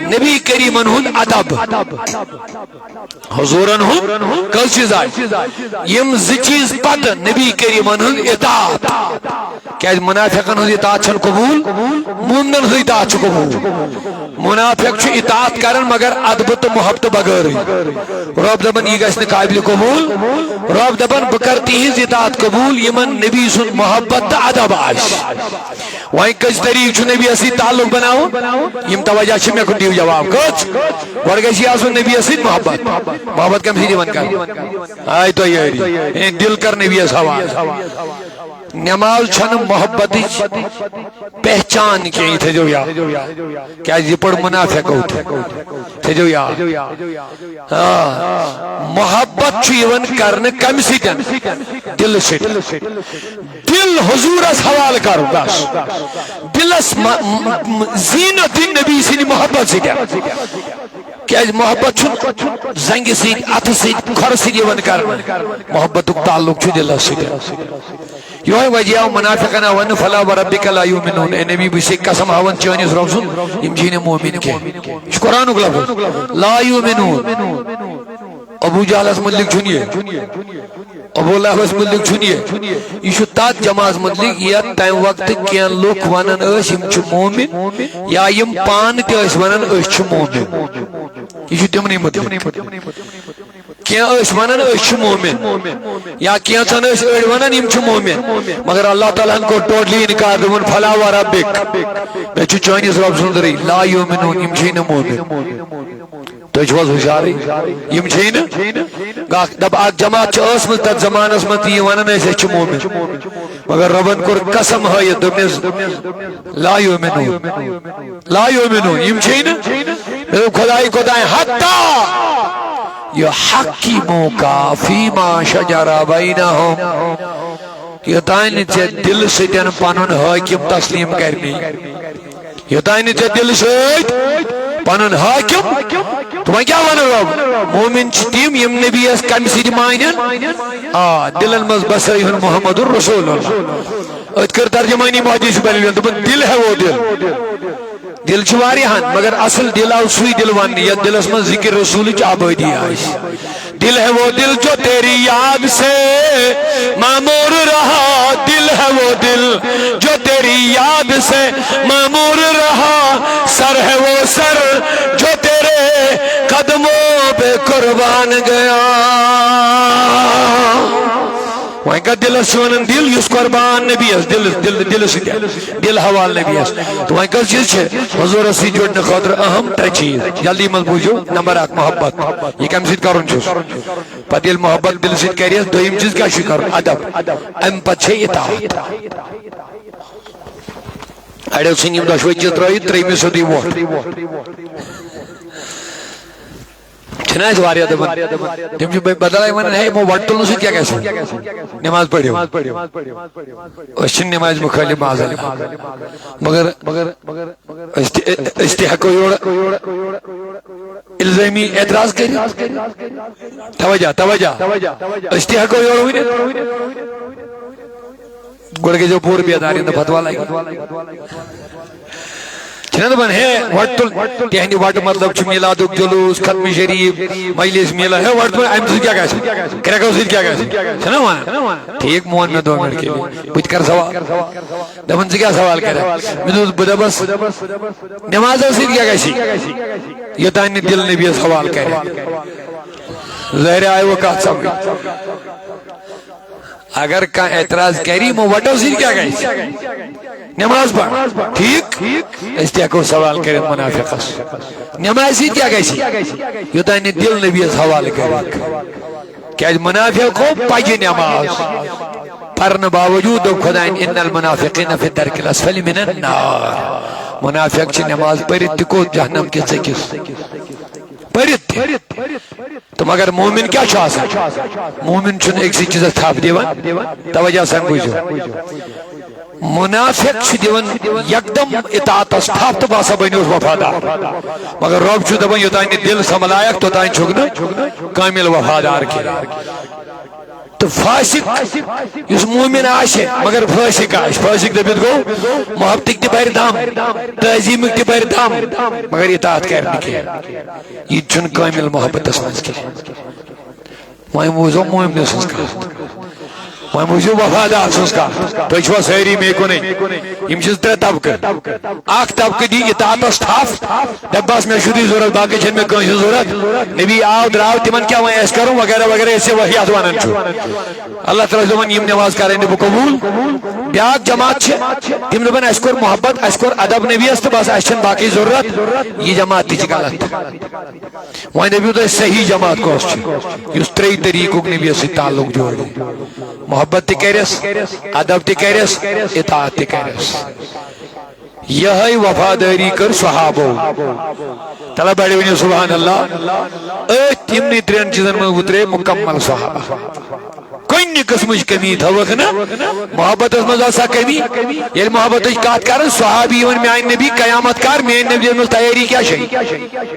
نبی کریٖمن ہُنٛد ادب۔ حضوٗرن ہُنٛد کٔژ چیٖز آے؟ یِم زٕ چیٖز پتہٕ نبی کریٖمن ہُنٛد اطاعت۔ کیازِ منافقن ہُنٛد اطاعت چھَنہٕ قبوٗل، مومنن ہُنٛد اطاعت چھُ قبوٗل۔ منافق چھُ اطاعت کران مگر ادبہٕ تہٕ محبتہٕ بغٲرٕے۔ رۄب دپان، یہِ گژھِ نہٕ قابلِ قبوٗل۔ رۄب دپان، بہٕ کرٕ تِہنٛز اطاعت قبوٗل یِمن نبی سُنٛد محبت تہٕ ادب آسہِ۔ وۄنۍ کٔژ طریٖقہٕ چھُ نبیَس سۭتۍ تعلق بناوُن؟ یِم توجہ چھِ، مےٚ کُن دِیِو جواب۔ کٔژ؟ گۄڈٕ گژھِ یہِ آسُن نبیَس سۭتۍ محبت۔ محبت کَمہِ سۭتۍ یِوان کرنہٕ؟ آے تۄہہِ یٲری۔ اے، دِل کر نبیَس حوالہٕ۔ نماز چھَنہٕ محبتٕچ پہچان کینٛہہ، یہِ تھٲیزیو یاد۔ کیازِ یہِ پٔر منافق گوٚو تہِ۔ تھٲیزیو یاد۔ آ، محبت چھُ یِوان کرنہٕ کمہِ سۭتۍ؟ دِلہٕ سۭتۍ۔ دِل حضوٗرس حوالہٕ کرُن، بس۔ دِلس م-، م-، م-، زیٖنت دِنۍ نبی سٕنٛدِ محبت سۭتۍ۔ کیازِ محبت چھُنہٕ زنٛگہِ سۭتۍ، اتھٕ سۭتۍ، کھۄرٕ سۭتۍ یِوان کرنہٕ۔ محبتُک تعلق چھُ دِلس سۭتۍ۔ یہوے وجہ آو منافقن آو وننہٕ، "فلا وربک لا یؤمنون"، اے نبی، بہٕ چھُسے قسم ہاوان چٲنِس رۄب سُنٛد، یِم چھِی نہٕ مومن کینٛہہ۔ یہِ چھُ قرآنُک لفظ، "لا یؤمنون"۔ ابو جہلس متعلق چھُنہٕ یہِ، ابو لہبس متعلق چھُنہٕ یہِ۔ یہِ چھُ تتھ جماعتس متعلق یتھ تمہِ وقتہٕ کینٛہہ لُکھ ونان ٲسۍ، "یِم چھِ مومن"، یا یِم پانہٕ تہِ ٲسۍ ونان، "أسۍ چھِ مومن"۔ یہِ چھُ تِمنٕے متعلق۔ کینٛہہ ٲسۍ ونان، "أسۍ چھِ مومن"، یا کینٛژن ٲسۍ أڑۍ ونان، "یِم چھِ مومن"، مگر اللہ تعالیٰ ہن کوٚر totally انکار، دوٚپُن، "فلا وربک"، مےٚ چھُ چٲنِس رۄب سُنٛد رٕے، لا یؤمنون، یِم چھِی نہٕ مومن۔ تُہۍ چھِو حظ ہُشارٕے؟ یِم چھِی نہٕ۔ اکھ دپ، اکھ جماعت چھِ ٲسمٕژ تتھ زمانس منٛز تہِ یہِ ونان ٲسۍ، "أسۍ چھِ مومن"، مگر رۄبن کوٚر قسم ہٲیِتھ، دوٚپنس، "لا یؤمنون"۔ لا یؤمنون، یِم چھِی نہٕ۔ مےٚ دوٚپ، "خداے، خداے، حتی یحکموک فیما شجر بینہم"۔ یوٚتانۍ نہٕ ژےٚ دِلہٕ سۭتۍ پنُن حٲکِم تسلیٖم کرنی، یوٚتانۍ نہٕ ژےٚ دِلہٕ سۭتۍ پنُن حٲکِم، تہٕ وۄنۍ کیٛاہ وَنو رۄب؟ مومن چھِ تِم، یِم نبی یَس کمہِ سۭتۍ مانن؟ آ، دِلن منٛز بسٲیِہُن محمد رسول اللہ۔ أتھۍ کٔر ترجمٲنی محدث بریلوین، دوٚپُن، "دل ہے وہ دل۔" دل چھُ واریاہن، مگر اصل دل آو سُے دل وننہٕ، یتھ دلس منٛز ذکر رسولٕچ آبٲدی آسہِ۔ دل ہے وہ دل جو تیری یاد سے معمور رہا، دل ہے وہ دل جو تیری یاد سے معمور رہا، سر ہے وہ سر جو تیرے قدموں پہ قربان گیا۔ وۄنۍ کتھ دِلس چھِ ونان دِل، یُس قربان نبی یس دِل، دِل، دِلہٕ سۭتۍ، دِل حوالہٕ نبی یس۔ تہٕ وۄنۍ کٔژ چیٖز چھِ حضوٗرس سۭتۍ جُڑنہٕ خٲطرٕ اہم؟ ترٛےٚ چیٖز۔ جلدی منٛز بوٗزِو، نمبر اکھ محبت۔ یہِ کمہِ سۭتۍ کرُن چھُس؟ پتہٕ ییٚلہِ محبت دِلہٕ سۭتۍ کرِ، دوٚیِم چیٖز کیٛاہ چھُ کرُن؟ ادب۔ امہِ پتہٕ چھے اطاعت۔ اڑیو ژھٕنۍ یِم دۄشوے چیٖز ترٲوِتھ، ترٛیٚیمہِ سیوٚدُے وۄٹھ۔ چھِنہ اَسہِ واریاہ دَپان، تِم چھِ بے-، بدلے وَنان، "ہے، یِمو وَٹہٕ تُلنہٕ سۭتۍ کیٛاہ گژھِ؟ نٮ۪ماز پٔرِو۔" أسۍ چھِنہٕ نٮ۪مازِ مُخٲلِف، معاذ اللہ۔ مگر أسۍ تہِ، أسۍ تہِ ہٮ۪کو یورٕ الزٲمی اعتراض کٔرِتھ۔ توجہ، توجہ۔ أسۍ تہِ ہٮ۪کو یورٕ ؤنِتھ۔ گۄڈٕ گٔژھۍزیو پوٗرٕ بیدار، یہِ نہٕ فتوا لگہِ۔ چھِنہ دَپان، ہے، وۄٹہٕ تُل، تِہنٛدِ وۄٹہٕ مطلب چھُ میٖلادُک جلوٗس، ختم شریف، مجلس میٖلاد، ہے، وۄٹہٕ تُل، اَمہِ سۭتۍ کیٛاہ گژھِ؟ کرٛٮ۪کو سۭتۍ کیٛاہ گژھِ؟ چھِنہ وَنان؟ ٹھیٖک، مون مےٚ دۄن منٹ کے لیے۔ بہٕ تہِ کَرٕ سوال۔ دَپان، ژٕ کیٛاہ سوال کَرکھ؟ مےٚ دوٚپُس، بہٕ دَپَس، نمازو سۭتۍ کیٛاہ گژھِ؟ یوٚتام نہٕ دِل نبیَس حوالہٕ کَرِ۔ ظٲہرِ آیہِ وۄنۍ کَتھ سَمجھ۔ اگر کانٛہہ اعتراض کَرِ، یِمو وۄٹو سۭتۍ کیٛاہ گژھِ؟ نماز پَر۔ ٹھیٖک؟ أسۍ تہِ ہٮ۪کو سوال کٔرِتھ منافقس۔ نمازِ سۭتۍ کیٛاہ گژھِ؟ یوٚتام نہٕ دِل نبیَس حوالہٕ کَرِ۔ کیٛازِ منافقو پَجہِ نماز پَرنہٕ باوجوٗد دوٚپ خۄدایَن، "ان المنافقین فی الدرک الاسفل من النار۔" منافق چھِ نماز پٔرِتھ تہِ کوٚت؟ جہنم کِس ژٔکِس۔ پٔرِتھ تہِ۔ تہٕ مگر مومن کیٛاہ چھُ آسان؟ مومن چھُنہٕ أکسٕے چیٖزس تھپھ دِوان۔ توجہ سان بوٗزِو۔ منافق چھُ دِوان یکدم اطاعتس تھپھ تہٕ باسان بنیوس وفادار۔ مگر رۄب چھُ دپان، یوٚتام نہٕ دِل سنبھلایکھ، توٚتام چھُکھ نہٕ کٲمل وفادار کینٛہہ۔ تہٕ فاسق، یُس مومن آسہِ مگر فاسق آسہِ، فاسق دٔپِتھ گوٚو، محبتٕکۍ تہِ بَرِ دم، تعظیٖمٕکۍ تہِ بَرِ دم، مگر اطاعت کَرِ نہٕ کینٛہہ۔ یہِ تہِ چھُنہٕ کٲمِل محبتَس منٛز کینٛہہ۔ وۄنۍ بوٗزو مومنہٕ سٕنٛز کَتھ، وۄنۍ بوٗزِو وفادار سٕنٛز کَتھ۔ تُہۍ چھِوا سٲری مے کُنُے؟ یِم چھِ زٕ ترٛےٚ طبقہٕ۔ اکھ طبقہٕ دی اطاعتس تھپھ، دپ بس مےٚ چھُ تُہۍ ضروٗرت، باقٕے چھَنہٕ مےٚ کٲنٛسہِ ضروٗرت۔ نبی آو درٛاو، تِمن کیٛاہ وۄنۍ آسہِ کرُن وغیرہ وغیرہ، یِتھ وحیات ونان چھُ۔ اللہ تعالیٰ چھُ دپان، یِم نماز کرن نہٕ بہٕ قبوٗل۔ بیٛاکھ جماعت چھِ، تِم دپان، اَسہِ کوٚر محبت، اَسہِ کوٚر ادب نبیَس تہٕ بس، اَسہِ چھَنہٕ باقٕے ضروٗرت۔ یہِ جماعت تہِ چھِ غلط۔ وۄنۍ دٔپِو تُہۍ صحیح جماعت کۄس چھِ؟ یُس ترٛیٚیہِ طریٖقُک نبیَس سۭتۍ تعلق جوڑِ۔ محبت تہِ کرٮ۪س، ادب تہِ کرٮ۪س، اطاعت تہِ کرٮ۪س۔ یہے وفاداری کٔر صحابو۔ تلہ بڑِ ؤنِو سبحان اللہ۔ أتھۍ یِمنٕے ترٛٮ۪ن چیٖزن منٛز وُترے مُکمل صحابہ۔ کُنہِ قٕسمٕچ کمی تھٲوٕکھ نہٕ۔ محبتس منٛز ٲس سا کمی؟ ییٚلہِ محبتٕچ کتھ کران، صحابی یِوان، میانہِ نبی قیامت کر، میٲنۍ نبی منٛز تیٲری کیٛاہ چھے؟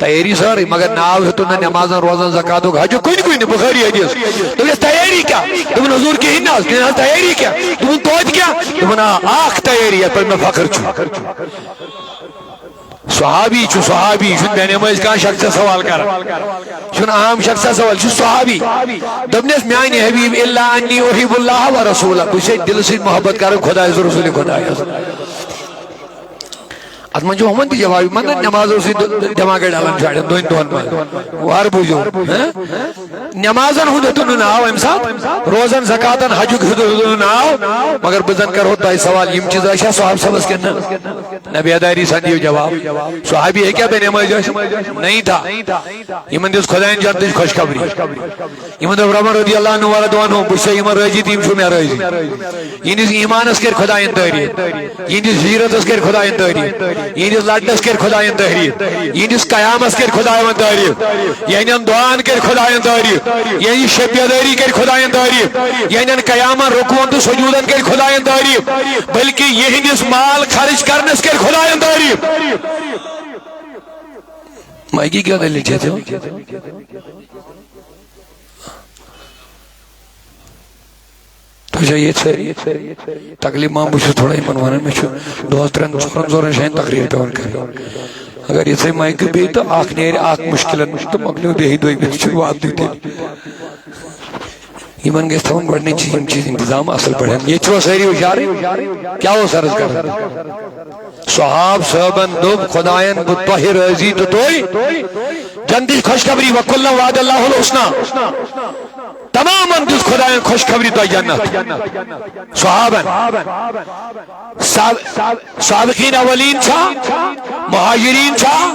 تیٲری سٲرٕے، مگر ناو ہیوٚتُن نہٕ نمازن، روزن، زکاتُک، حجُک، کُنہِ کُنہِ، بخاری حدیث۔ دوٚپنس، تیٲری کیٛاہ؟ دوٚپُن، حضور، کِہیٖنۍ نہٕ حظ۔ دوٚپنس، تیٲری کیٛاہ؟ دوٚپُن، توتہِ کیٛاہ؟ دوٚپُن، آ، اکھ تیٲری، یتھ پٮ۪ٹھ مےٚ فخر چھُ۔ صحابی چھُ صحابی، یہِ چھُنہٕ بے نمٲز کانٛہہ شخص سوال کران۔ یہِ چھُنہٕ عام شخص سوال، یہِ چھُ صحابی۔ دوٚپنس، میانہِ حبیب، الا انی احب اللہ و رسولہ، بہٕ چھُسے دِلہٕ سۭتۍ محبت کران خۄدایس تہٕ رسول خۄدایس۔ اتھ منٛز چھُ ہُمن تہِ جواب، یِمن نہٕ نمازو سۭتۍ دٮ۪ماغے ڈلان چھُ اڑٮ۪ن دۄن دۄہن منٛز۔ وارٕ بوٗزِو، ہہ؟ نمازن ہُنٛد ہیوٚتُن نہٕ ناو امہِ ساتہٕ، روزن، زکاتن، حجُک ہیوٚتُن نہٕ ناو، مگر بہٕ زن کرہو تۄہہِ سوال، یِم چیٖز ٲسیا صحابہٕ صٲبس کِنہٕ نہ؟ نہ، بیداری سان دِیِو جواب۔ صحابی ہیٚکیٛاہ بے نمٲز ٲسِتھ؟ نہیں تھا۔ یِمن دِژ خۄدایَن جنتٕچ خوشخبری۔ یِمن دوٚپ رۄبن رضی اللہ عنہ ورضوا عنہ، بہٕ چھُسے یِمن رٲضی تہٕ یِم چھِو مےٚ رٲضی۔ یِہنٛدِس ایٖمانس کٔرۍ خۄدایَن تعریٖف، یِہنٛدِس ہجرتس کٔرۍ خۄدایَن تعریٖف، یِہنٛدِس لڑنس کٔرۍ خۄدایَن تعریٖف، یِہنٛدِس قیامس کٔرۍ خۄدایَن تعریٖف، یِہنٛدٮ۪ن دُعاہن کٔرۍ خۄدایَن تعریٖف، یِہنٛدِ شب بیدٲری کٔرۍ خۄدایَن تعریٖف، یِہنٛدٮ۪ن قیامن، رکوعن تہٕ سجودن کٔرۍ خۄدایَن تعریٖف، بلکہ یِہنٛدِس مال خرچ کرنس کٔرۍ خۄدایَن تعریٖف۔ مایکی کیٛاہ دٔلیٖل چھےٚ ژےٚ؟ تُہۍ چھا ییٚتہِ سٲری؟ تکلیف ما، بہٕ چھُس تھوڑا یِمن ونان، مےٚ چھُ دۄہس ترٛٮ۪ن ژورن ژورن جاین تقریر پٮ۪وان کرٕنۍ۔ اگر یِژھے مایکہٕ بیٚیہِ تہٕ اکھ نیرِ اکھ مُشکِلن، تہٕ مۄکلیو بیٚیہِ دوٚیمِس، چھُ وادٕے تیٚلہِ۔ یِمن گژھِ تھاوُن گۄڈٕنِچ یِم چیٖز انتظام اصل پٲٹھۍ۔ ییٚتہِ چھِوا سٲری ہُشارٕے؟ کیٛاہ اوس عرض کران؟ صحاب صٲبن دوٚپ، خۄداین، بہٕ تۄہہِ رٲضی تہٕ تُہۍ جنتٕچ خوشخبری، وکلا وعد اللہ الحسنی۔ تمامن دِژ خۄدایَن خوشخبری تۄہہِ جنت۔ صحابن۔ سا-، سابقین اولین چھا؟ مہاجرین چھا؟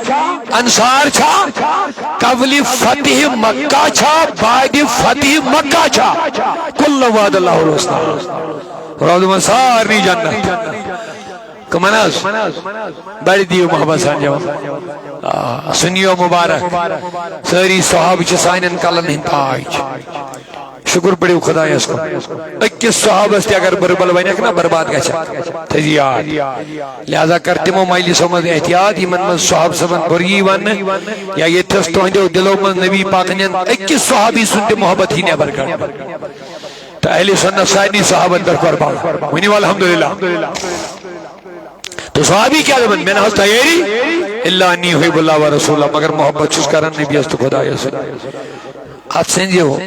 انصار چھا؟ قبل فتح مکہ چھا؟ بعد فتح مکہ چھا؟ کل وعد اللہ الحسنی۔ رب دوٚپُن سارنٕے جنت۔ کٕمن حظ؟ بڑِ دِیِو محبت سان جواب۔ آ، سُنیو مبارک۔ سٲری صحابہٕ چھِ سانٮ۪ن کلن ہٕنٛدۍ تاج۔ شُکر پٔرِو خۄدایس کُن۔ أکِس صحابس تہِ اگر بُرٕ بل ونکھ نا، برباد گژھکھ۔ تھٲیزِ یاد۔ لہذا کر تِمو مجلسو منٛز احتیاط، یِمن منٛز صحابہٕ صٲبن بُرٕ یی وننہٕ، یا ییٚتھس تُہنٛدیو دِلو منٛز نبی پاکن ہُنٛد أکِس صحابی سُنٛد تہِ محبت یی نٮ۪بر کڑنہٕ۔ تہٕ اہل سنت سارنٕے صحابن پٮ۪ٹھ قربان۔ ؤنِو الحمدللہ۔ صحابی کیٛاہ دَپان؟ مےٚ نہ حظ تیٲری، الا انی احب اللہ و رسولہ، مگر محبت چھُس کران نبیَس تہٕ خۄدایَس سۭتۍ۔ اتھ سنجو،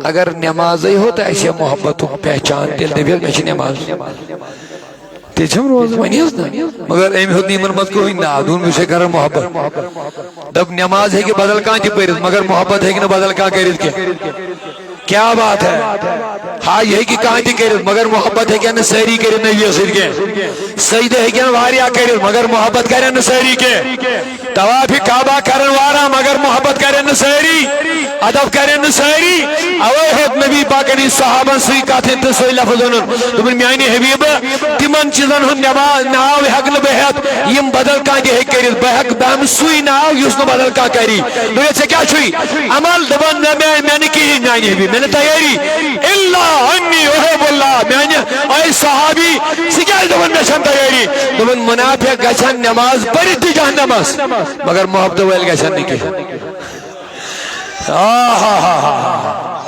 اگر نمازے ہوت اسہِ محبت پہچان، تیٚلہِ دٔپِو مےٚ چھِ نماز۔ تیٚلہِ چھَم روزٕ وۄنۍ حظ نہ۔ مگر أمۍ ہیوٚت نہٕ یِمن منٛز کٕہٕنۍ ناو، دوٚپُن بہٕ چھُسے کران محبت۔ دَپ نماز ہیٚکہِ بدل کانٛہہ تہِ پٔرِتھ، مگر محبت ہیٚکہِ نہٕ بدل کانٛہہ کٔرِتھ کینٛہہ۔ کیا بات ہے؟ ہا، یہِ ہیٚکہِ کانٛہہ تہِ کٔرِتھ، مگر محبت ہیٚکن نہٕ سٲری کٔرِتھ نبیَس سۭتۍ کینٛہہ۔ سجدٕ ہیٚکن واریاہ کٔرِتھ، مگر محبت کرن نہٕ سٲری کینٛہہ۔ طواف کعبہ کرن واریاہ، مگر محبت کرن نہٕ سٲری، ادب کرن نہٕ سٲری۔ اوے ہیوٚت نبی پاکن یہِ صحابن سۭتۍ کتھ ہیٚتھ تہٕ سُے لفظ اوٚنُن۔ دوٚپُن، میانہِ حبیبہ، تِمن چیٖزن ہُنٛد نماز ناو ہیٚکہٕ نہٕ بہٕ ہیٚتھ، یِم بدل کانٛہہ تہِ ہیٚکہِ کٔرِتھ۔ بہٕ ہیٚکہٕ، بہٕ ہیٚمہٕ سُے ناو یُس نہٕ بدل کانٛہہ کری۔ دوٚپُن، ژےٚ کیٛاہ چھُے عمل؟ دوٚپُن، مےٚ، مےٚ، مےٚ نہٕ کِہیٖنۍ میانہِ حبیبہ، مےٚ نہٕ تیٲری۔ الا انی احب اللہ، میانہِ اے صحابی، ژٕ کیٛازِ دَپان مےٚ چھَنہٕ تیٲری؟ دوٚپُن، منافق گژھن نماز پٔرِتھ تہِ جہنمس، مگر محبتہٕ وٲلۍ گژھن نہٕ کینٛہہ۔ آہا۔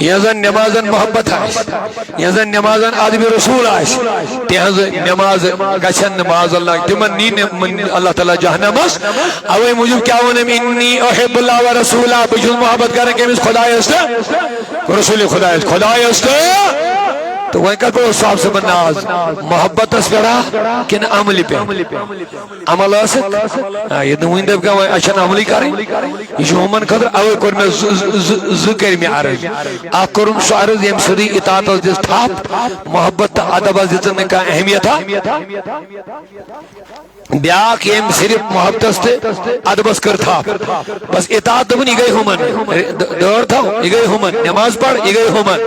یۄس زن نمازن محبت آسہِ، یۄس زن نمازن ادب رسول آسہِ، تِہنٛز نماز گژھن نہٕ معاذ اللہ، تِمن نی نہٕ اللہ تعالیٰ جہنمس۔ اوے موٗجوٗب کیٛاہ ووٚن أمۍ؟ انی احب اللہ و رسولہ، بہٕ چھُس محبت کران کٔمِس؟ خۄدایس تہٕ رسول خۄدایس، خۄدایس تہٕ۔ تہٕ وۄنۍ کتھ پٮ۪ٹھ اوس صاحب صٲبن ناز؟ محبتس پٮ۪ٹھ ہا کِنہٕ عملہِ پٮ۪ٹھ؟ عمل ٲسٕکھ؟ آ، ییٚتہِ نہٕ وُنہِ دٔپۍ کانٛہہ، وۄنۍ اَسہِ چھَنہٕ عملٕے کَرٕنۍ۔ یہِ چھُ ہُمن خٲطرٕ، اَوَے کوٚر مےٚ زٕ، زٕ، زٕ، زٕ کٔرۍ مےٚ عرض۔ اَکھ کوٚرُم سُہ عرض، ییٚمہِ سۭتۍ اطاعتس دِژ تھپھ، محبت تہٕ ادبس دِژٕن نہٕ کانٛہہ اہمیت۔ بیاکھ ییٚمۍ صرف محبتس تہٕ ادبس کٔر تھپھ۔ بس اطاعت دوٚپُن، یہِ گٔے ہُمن۔ دٲر تھاو، یہِ گٔے ہُمن۔ نماز پَر، یہِ گٔے ہُمن۔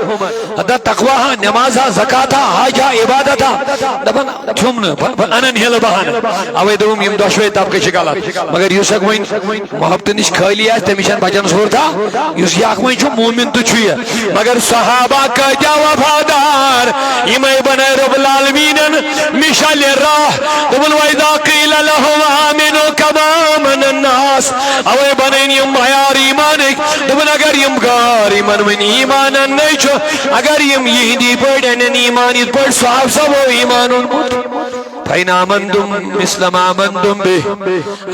ادا تقوی ہا، نماز ہا، زکات ہا، حج ہا، عبادت ہا۔ دَپان چھُم نہٕ، بہٕ، بہٕ اَنَن ہیلہٕ بہانہٕ۔ اَوَے دوٚپُم، یِم دۄشوَے طبقہٕ چھِ غلط۔ مگر یُس اکھ وۄنۍ محبتہٕ نِش خٲلی آسہِ، تٔمِس چھَنہٕ بَچَن صوٗرتھا۔ یُس یہِ اکھ وۄنۍ چھُ، مومن تہٕ چھُ یہِ۔ مگر صحابہ کۭتیٛاہ وفادار، یِمَے بَنٲے رب العالمیٖنَن مِشالہِ راہ۔ دوٚپُن، وَإِذَا قِيلَ لَهُمْ آمِنُوا كَمَا آمَنَ النَّاسُ۔ اَوَے بَنٲوِن یِم معیار ایٖمانٕکۍ۔ دوٚپُن، اگر یِم غٲر ایٖمان وۄنۍ ایٖمان اَننَے چھُ، اگر یِم یِہِنٛدی پٲٹھۍ اَنن ایٖمان، یِتھ پٲٹھۍ صحابہٕ صٲبو ایٖمان اوٚنمُت، فَإِنْ آمَنْتُمْ مِثْلَ مَا آمَنْتُمْ بِهِ۔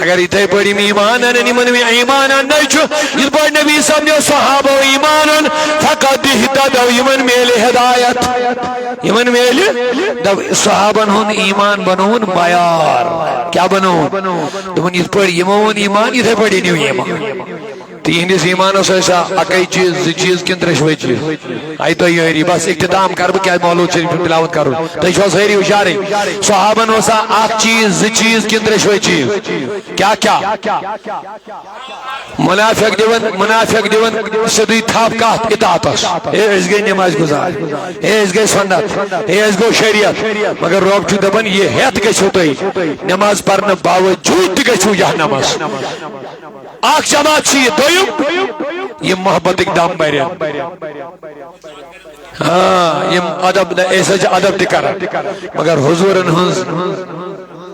اگر یِتھَے پٲٹھۍ یِم ایٖمان اَنن، یِمَن وۄنۍ ایٖمان اَننَے چھُ، یِتھ پٲٹھۍ نبی صٲبنیو صحابو ایٖمان اوٚن، فَقَدِ اهْتَدَوْا، یِمَن میلہِ ہدایت۔ یِمَن میلہِ، دَپ، صحابن ہُنٛد ایٖمان بَنووُن معیار۔ کیٛاہ بَنووُن؟ دوٚپُن، یِتھ پٲٹھۍ یِمو اوٚن ایٖمان، یِتھَے پٲٹھۍ أنِو ایٖمان۔ تِہنٛدِس ایٖمانس ٲسۍ سا اَکٕے چیٖز، زٕ چیٖز کِنہٕ ترٛیٚشوَے چیٖز؟ آیہِ تۄہہِ یٲری، بس اختتام کرٕ بہٕ، کیٛازِ مولوٗد شریٖف چھُ تِلاوت کرُن۔ تُہۍ چھِو حظ سٲری ہُشارٕے؟ صحابن اوسا اکھ چیٖز، زٕ چیٖز کِنہٕ ترٛیٚشوَے چیٖز؟ کیٛاہ کیٛاہ؟ منافق دِوان، منافق دِوان سیوٚدُے تھپھ کتھ؟ اطاعتس۔ ہے، أسۍ گٔے نماز گُزار، ہے، أسۍ گٔے سنت، ہے، أسۍ گوٚو شریعت۔ مگر رۄب چھُ دپان، یہِ ہٮ۪تھ گٔژھِو تُہۍ نماز پرنہٕ باوجوٗد تہِ گٔژھِو جہنمس۔ اکھ جماعت چھِ یہِ، دوٚیِم، یِم محبتٕکۍ دم برن۔ ہاں، یِم ادب، أسۍ حظ چھِ ادب تہِ کران، مگر حضوٗرن ہٕنٛز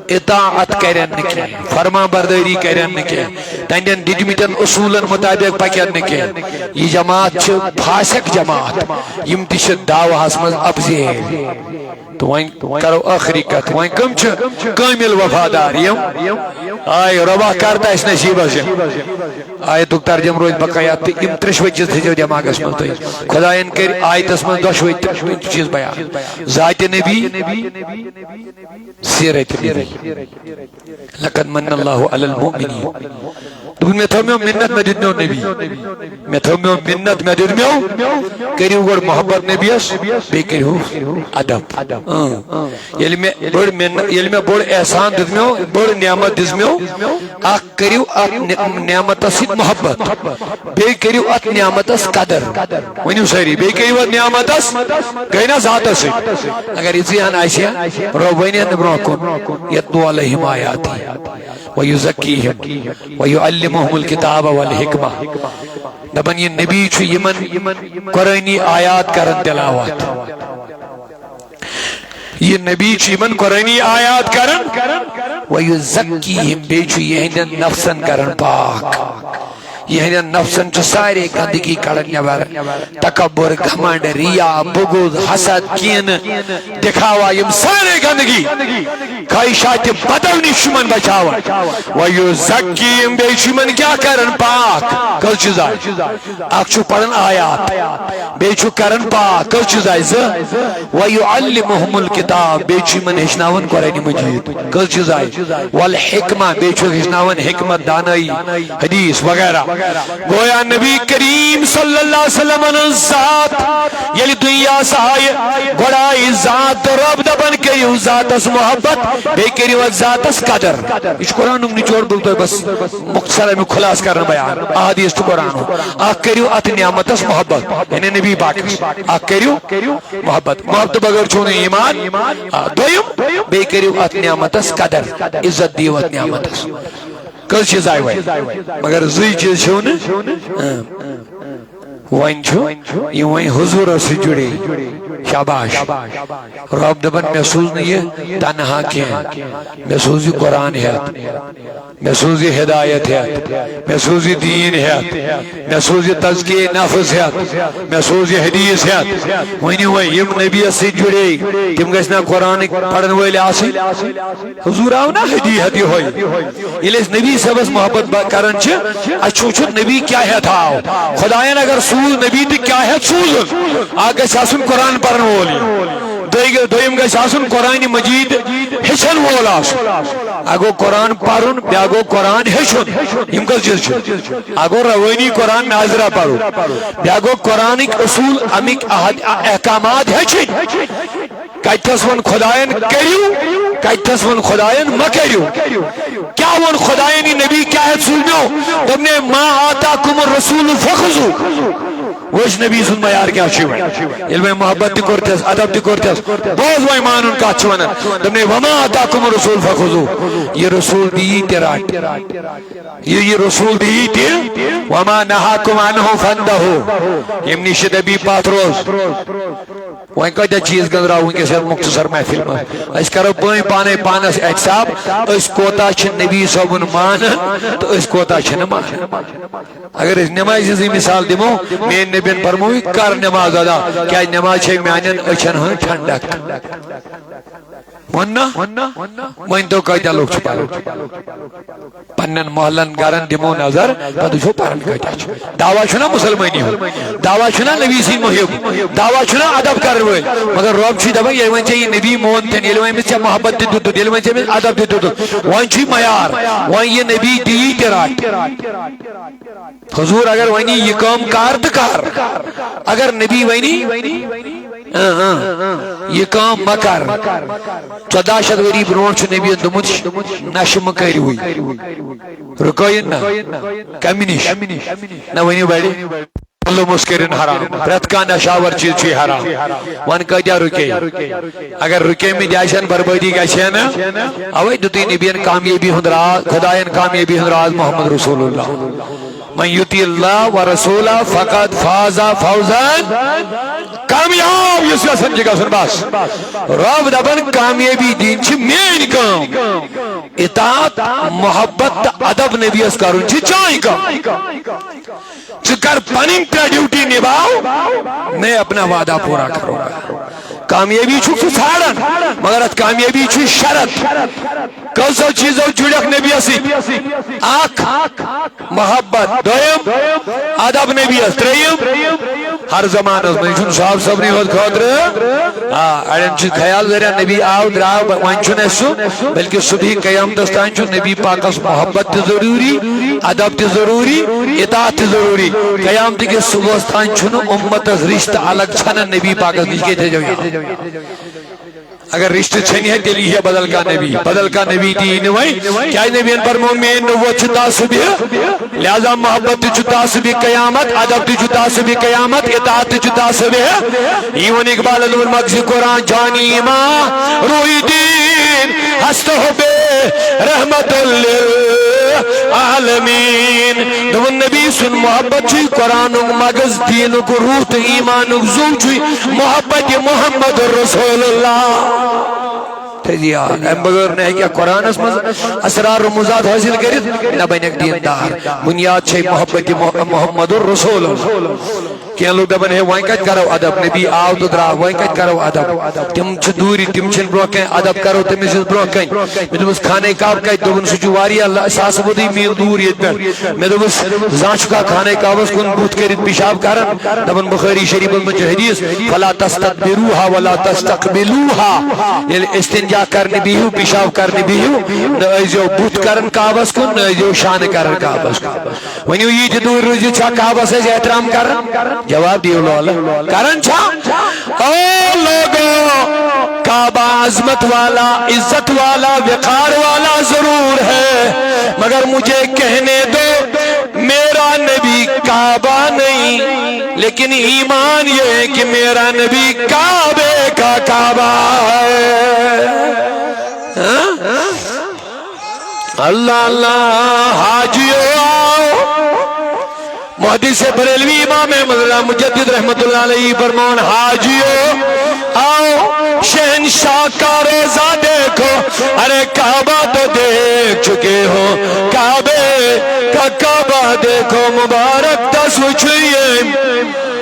اطاعت کرن نہٕ کینٛہہ، فرما بردٲری کرن نہٕ کینٛہہ، تہنٛدٮ۪ن دِتمٕتٮ۪ن اصوٗلن مطابق پکن نہٕ کینٛہہ۔ یہِ جماعت چھِ فاسق جماعت، یِم تہِ چھِ دعواہس منٛز اپزیٲرۍ۔ تہٕ وۄنۍ کرو ٲخری کتھ، وۄنۍ کم چھِ کٲمل وفادار؟ یِم آے رۄبا کر تہٕ اسہِ نصیٖبس یِم۔ آیتُک ترجمہٕ روزِ بقایا تہٕ یِم ترٛیٚشوَے چیٖز تھٲیزیو دٮ۪ماغس منٛز تُہۍ۔ خۄدایَن کٔرۍ آیتس منٛز دۄشوَے ترٛیٚشوَے چیٖز بیان۔ ذاتِ نبی، سیرت نبی۔ لقد من اللہ علی المؤمنین۔ دوٚپُن، مےٚ تھٲو مےٚ مِنت، مےٚ دیُت مےٚ نبی۔ مےٚ تھٲو مےٚ مِنت، مےٚ دیُت مےٚ۔ کٔرِو گۄڈٕ محبت نبیَس، بیٚیہِ کٔرِو ادب۔ اۭں۔ ییٚلہِ مےٚ بٔڑ مِن-، ییٚلہِ مےٚ بوٚڑ احسان دیُت مےٚ، بٔڑ نعمت دِژ مےٚ، اکھ کٔرِو اتھ نع-، نعمتس سۭتۍ محبت، بیٚیہِ کٔرِو اتھ نعمتس قدر۔ ؤنِو سٲری، بیٚیہِ کٔرِو اتھ نعمتس، گٔے نا ذاتس سۭتۍ؟ اگر یِژٕے ہن آسہِ ہا، رۄب ونہِ ہا نہٕ برونٛہہ کُن، یتلو علیہم آیاتی ویزکیہم ویعلمہم الکتاب والحکمہ۔ دپان، یہِ نبی چھُ یِمن قرآنی آیات کران تلاوت۔ یہِ نبی چھُ یِمن قرآنی آیات کران، ویزکیہم، بیٚیہِ چھُ یِہنٛدٮ۪ن نفسن کران پاک۔ یہندین نفسن چھ سارے گندگی کڑان نٮ۪بر۔ تکبر، گھمنڈ، ریا، بغض، حسد، کینہ، دکھاوا، یم سارے گندگی۔ خواہشات بدو نش چھ یمن بچاوان۔ ویزکیہم، بیٚیہِ چھ یمن کیٛاہ کران؟ پاک۔ کٔژ چھ زاے؟ اکھ چھُ پران آیات، بیٚیہِ چھُ کران پاک۔ کٔژ چھ زاے؟ زٕ۔ ویعلمہم الکتاب، بیٚیہِ چھُ یمن ہیٚچھناوان قرآن مجید۔ کٔژ چھ زاے؟ والحکمہ، بیٚیہِ چھُ ہیٚچھناوان حکمت، دانٲیی، حدیث وغیرہ۔ گویا نبی کریم صلی اللہ علیہ وسلم ہٕنٛز ذات ییٚلہِ دُنیاہس آیہِ، گۄڈٕ آیہِ ذات تہٕ رب دپان کٔرِو ذاتس محبت، بیٚیہِ کٔرِو اتھ ذاتس قدر۔ یہِ چھُ قرآنُک نچوڑ، بہٕ تۄہہِ بس مختصر امیُک خلاصہٕ کرنہٕ بیان۔ احادیث چھُ قرآنُک۔ اکھ کٔرِو اتھ نعمتس محبت، یعنی نبی پاکس۔ اکھ کٔرِو محبت۔ محبت بغٲر چھُو نہٕ ایمان۔ آ، دوٚیِم، بیٚیہِ کٔرِو اتھ نعمتس قدر، عزت دِیِو اتھ نعمتس۔ کٔژ چیٖز آیہِ وۄنۍ؟ مگر زٕے چیٖز چھِو نہٕ۔ آ۔ وۄنۍ چھُ یہِ وۄنۍ حضوٗرس سۭتۍ جُڑے۔ شاباش۔ رب دپان، مےٚ سوٗز نہٕ یہِ تنہا کینٛہہ، مےٚ سوٗز یہِ قرآن ہٮ۪تھ۔ مےٚ سوٗز یہِ ہدایت ہٮ۪تھ، مےٚ سوٗز یہِ دیٖن ہٮ۪تھ، مےٚ سوٗز یہِ تزکیہ نفس ہٮ۪تھ، مےٚ سوٗز یہِ حدیث ہٮ۪تھ۔ ؤنِو وۄنۍ، یِم نبیَس سۭتۍ جُڑے، تِم گژھِ نا قرآنٕکۍ پرن وٲلۍ آسٕنۍ؟ حضور آو نا ہدی ہٮ۪تھ یِہوٚے۔ ییٚلہِ أسۍ نبی صٲبس محبت ب-، کران چھِ، اَسہِ چھُ وٕچھُن نبی کیٛاہ ہٮ۪تھ آو۔ خۄداین اگر سوٗز نبی تہٕ کیٛاہ ہٮ۪تھ سوٗزُن، اکھ گژھِ آسُن قرآن پرن وول۔ دوٚیہِ-، دوٚیِم گژھِ آسُن قرآنِ مجیٖد ہیٚچھن وول آسُن۔ اکھ گوٚو قرآن پرُن، بیٛاکھ گوٚو قرآن ہیٚچھُن۔ یِم کٔژ چیٖز چھِ؟ اکھ گوٚو روٲنی قرآن ناظرہ پرُن، بیٛاکھ گوٚو قرآنٕکۍ اصوٗل، اَمِکۍ احد-، احکامات ہیٚچھِنۍ۔ کتھس ووٚن خۄداین کٔرِو، کتھس ووٚن خۄداین مہ کٔرِو۔ کیٛاہ ووٚن خۄداین؟ یہِ نبی کیٛاہ ہٮ۪تھ سوٗزنو؟ دوٚپنے، ما آتاکم الرسول فخذوہ۔ وٕچھ نبی سُنٛد معیار کیٛاہ چھُ یِوان۔ ییٚلہِ وۄنۍ محبت تہِ کوٚرتھس، ادب تہِ کوٚرتھس، بوز وۄنۍ مانُن کتھ چھُ ونان۔ دوٚپنے، وما آتاکم الرسول فخذوہ۔ یہِ رسول دِیی تہِ رٹ۔ یہِ، یہِ رسول دِیی تہِ۔ وما نہاکم عنہ فانتہوا۔ ییٚمہِ نِش چھِ دبی پتھ روز۔ وۄنۍ کۭتیاہ چیٖز گٔنٛزراو وٕنکیٚس یَتھ مختصر محفل منٛز۔ أسۍ کرو پٲنۍ پانے پانس احتساب، أسۍ کوتاہ چھِ نبی صٲبُن مانان تہٕ أسۍ کوتاہ چھِنہٕ مانان۔ اگر أسۍ نمازِ ہٕنٛزٕے مثال دِمو، میٲنۍ نبین فرموو، کر نماز ادا، کیازِ نماز چھے میانٮ۪ن أچھن ہٕنٛز ٹھنڈک۔ ووٚن نا؟ مٲنۍ تو کۭتیاہ لُکھ چھِ پران؟ پننٮ۪ن محلن گرن دِمو نظر، پتہٕ وٕچھو پران کۭتیاہ چھِ۔ دعویٰ چھُنہ مسلمٲنی ہُنٛد، دعویٰ چھُنہ نبی سٕنٛدۍ محب، دعویٰ چھُنہ ادب کرن وٲلۍ، مگر رب چھُے دپان، ییٚلہِ وۄنۍ ژےٚ یہِ نبی مون تھن، ییٚلہِ وۄنۍ أمِس ژےٚ محبت تہِ دیُتُتھ، ییٚلہِ وۄنۍ ژےٚ أمِس ادب تہِ دیُتُتھ، وۄنۍ چھُے معیار، وۄنۍ یہِ نبی دِیی تہِ رٹ۔ حضور اگر ونی، یہِ کٲم کر تہٕ کر۔ اگر نبی ونی، اۭں، اۭں، یہِ کٲم مہ کر۔ ژۄداہ شیٚتھ ؤری برونٹھ چھُ نبیَن دوٚپمُت، نشہٕ مہ کٔرِوٕے۔ رُکٲیِن نہ۔ کمہِ نِش؟ نہ ؤنِو بڑِ۔ کلہٕ مسکرین حرام۔ پرٛٮ۪تھ کانٛہہ نشاور چیٖز چھُے حرام۔ وۄنۍ کۭتیاہ رُکے؟ اگر رُکے مٕتۍ آسن، بربٲدی گژھِ ہے نہ۔ اوے دیُتُے نبیَن کامیٲبی ہُنٛد راز، خۄدایَن کامیٲبی ہُنٛد راز محمد رسول اللہ۔ من یطع اللہ و رسولہ فقد فاز فوزا۔ کامیاب یُس یژھان چھُ گژھُن، بس۔ رب دپان، کامیٲبی دِنۍ چھِ میٲنۍ کٲم۔ اطاعت، محبت تہٕ ادب نبیَس کرُن چھِ چٲنۍ کٲم۔ ژٕ کر پنٕنۍ ترٛےٚ ڈیوٹی نبھاو، میں اپنا وعدہ پورا کروں گا۔ کامیٲبی چھُکھ ژٕ ژھانڈان، مگر اتھ کامیٲبی چھُ شرط۔ کٔژو چیٖزو جُڑکھ نبیَس سۭتۍ؟ اکھ، محبت۔ دوٚیِم، ادب نبیَس۔ ترٛیٚیِم، ہر زمانس منٛز، یہِ چھُنہٕ صاحب صٲبنٕے ہوت خٲطرٕ۔ آ، اڑٮ۪ن چھُ خیال ذرا نبی آو، درٛاو، وۄنۍ چھُنہٕ اَسہِ سُہ، بلکہِ صبحی قیامتس تام چھُ نبی پاکس محبت تہِ ضروٗری، ادب تہِ ضروٗری، اطاعت تہِ ضروٗری۔ قیامتہٕ کِس صبحس تام چھُنہٕ اُمتس رشتہٕ الگ ژھنان نبی پاکس نِش۔ کیٛاہ تھٲیزیو یاد؟ اگر رشتہٕ ژھنہِ ہے، تیٚلہِ یی ہے بدل کانٛہہ نبی۔ بدل کانٛہہ نبی تہِ یی نہٕ وۄنۍ۔ کیٛازِ نبیَن فرموو، میٲنۍ نبوت چھِ تعصُبہِ، لہذا محبت تہِ چھُ تعصُبہِ قیامت، ادب تہِ چھُ تعصُبہِ قیامت، اطاعت تہِ چھُ تعصُبہِ۔ یی ووٚن اقبالن، ووٚن مغزِ قرآن جانی ما روی دین ہست ہو بے رحمت للعالمین۔ دوٚپُن، نبی سُنٛد محبت چھُے قرآنُک مغز، دیٖنُک روح تہٕ ایمانُک زُو چھُے محبت محمد رسول اللہ۔ تھٲیزِ یاد، اَمہِ بغٲر نہٕ ہیٚکہِ قرآنَس منٛز اسرار رموزات حٲصِل کٔرِتھ، نہ بَنٮ۪کھ دیٖندار۔ بُنیاد چھے محبت مح-، محمد رسول اللہ۔ کینٛہہ لوٗکھ دَپَن، "ہے، وۄنۍ کَتہِ کَرو ادب؟ نبی آو تہٕ درٛاو، وۄنۍ کَتہِ کَرو ادب؟" تِم چھِ دوٗرِ، تِم چھِنہٕ برٛونٛہہ کَنہِ، ادب کَرو تٔمِس نِش برٛونٛہہ کَنہِ۔ مےٚ دوٚپُس، "خانہ کعبہٕ کَتہِ؟" دوٚپُن، "سُہ چھُ واریاہ ل-، ساسہٕ بوٚدُے میٖل دوٗر ییٚتہِ پٮ۪ٹھ۔" مےٚ دوٚپُس، "زانٛہہ چھُکھا خانہ کعبَس کُن بُتھ کٔرِتھ پِشاب کَران؟" دَپان، بُخٲری شریٖفَس منٛز چھُ حدیث، "فلا تستدبروها ولا تستقبلوها"۔ ییٚلہِ استنجا کرنہِ بِہِو، پِشاب کرنہِ بِہِو، نہ ٲسۍزیو بُتھ کران کعبس کُن، نہ ٲسۍزیو شانہٕ کران کعبس کُن۔ ؤنِو، ییٖتہِ دوٗرِ روٗزِتھ چھا کعبس أسۍ احترام کران؟ جواب دِیِو لولہٕ۔ کران چھا؟ او لوگو، کعبہ عظمت والا، عزت والا، وقار والا ضرور ہے، مگر مجھے کہنے دو، میرا نبی کعبہ نہیں، لیکن ایمان یہ ہے کہ میرا نبی کعبے کا کعبہ ہے۔ ہاں؟ اللہ اللہ، حاجیو آؤ۔ محدث بریلوی امام احمد رضا مجدد رحمت اللہ علیہ فرمان، حاجیو آؤ، شہنشاہ کا روضہ دیکھو، ارے کعبہ تو دیکھ چکے ہو، کعبے کا کعبہ دیکھو، مبارک دس وچھو یہ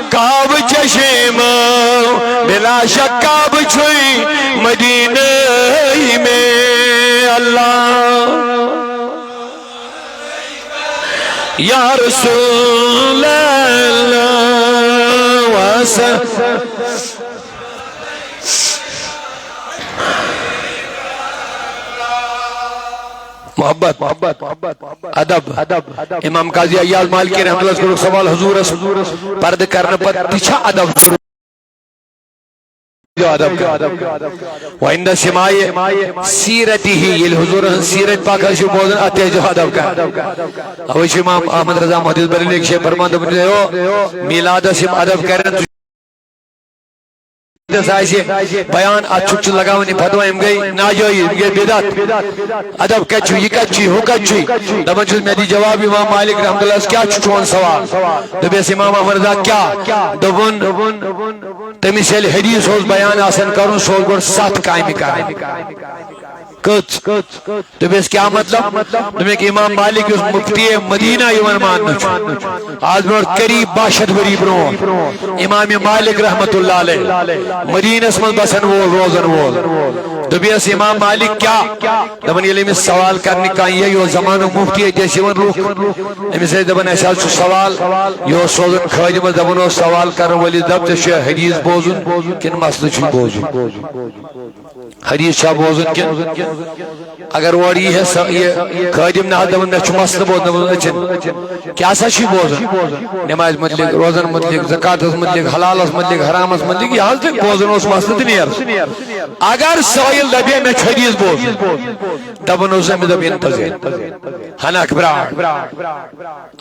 کعبہ چشم، بلا شک کعبہ چھوئی مدینہ میں۔ اللہ یا رسول اللہ وسلم۔ محبت، ادب۔ امام قاضی عیاض مالکی رحمۃ اللہ کوٚرُکھ سوال، حضورس پردٕ کرنہٕ پتہٕ تہِ چھا ادب ضروٗری؟ ادب کرُن۔ وعند سماع سیرتہ، ییٚلہِ حضوٗرن ہٕنٛز سیرت پاک آسہِ بوزان، اتھ تہِ ٲسۍزیو ادب کران۔ اوے چھُ امام احمد رضا محدث بریلوی شیخ فرمان دوٚپمُت، "ہے او، میلادس یِم ادب کرن، تس آسہِ بیان، اتھ چھُکھ ژٕ لگاوان یہِ فتوا، یِم گٔے ناجٲیز، یِم گٔے بدعت۔ ادب کتہِ چھُ، یہِ کتہِ چھُ، ہُہ کتہِ چھُ؟" دپان چھُس، مےٚ دِ جواب، امام مالک رحمۃ اللہ کیٛاہ چھُ چون سوال؟ دوٚپیس، امام احمد رضا کیٛاہ؟ دوٚپُن، تٔمِس ییٚلہِ حدیث اوس بیان آسان کرُن، سُہ اوس گۄڈٕ ستھ کامہِ کران۔ کٔژ؟ دوٚپمَس، "کیٛاہ مطلب؟" دوٚپمَکھ، امام مالک یُس مفتی مدینہ یِوان ماننہٕ چھُ، آز برونٛٹھ قریب باہ شیٚتھ ؤری برونٛٹھ، امام مالک رحمۃ اللہ علیہ، مدینس منٛز بسن وول، روزن وول۔ دوٚپیَس، "امام مالک کیٛاہ؟" دَپان، ییٚلہِ أمِس سوال کرنہِ کانٛہہ یی، یہِ اوس زمانُک مفتی، اَتہِ ٲسۍ یِوان لُکھ، أمِس ٲسۍ دَپان، "اَسہِ حظ چھُ سوال"، یہِ اوس سوزان خٲدِمس، دَپان اوس، "سوال کرن وٲلِس دَپ، ژےٚ چھُے حدیث بوزُن کِنہٕ مسلہٕ چھُے بوزُن؟" حدیث چھا بوزُن کِنہٕ؟ اگر اورٕ یی ہے سا-، یہِ خٲدِم نہ حظ دَپان، "مےٚ چھُ مسلہٕ بوزُن"، دَپان، "أچھن، کیٛاہ سا چھُے بوزُن؟ نمازِ مُتعلِق، روزن مُتعلِق، زکاتس مُتعلِق، حلالس مُتعلِق، حرامس مُتعلِق، یہِ حظ تہِ بوزُن اوس مسلہٕ تہٕ نیر۔" اگر سٲیِل دَپہِ ہے، "مےٚ چھُ حدیث بوزُن"، دَپان اوس أمِس، دَپ، "اِنتظر، ہَنَکھ برٛاٹھ۔"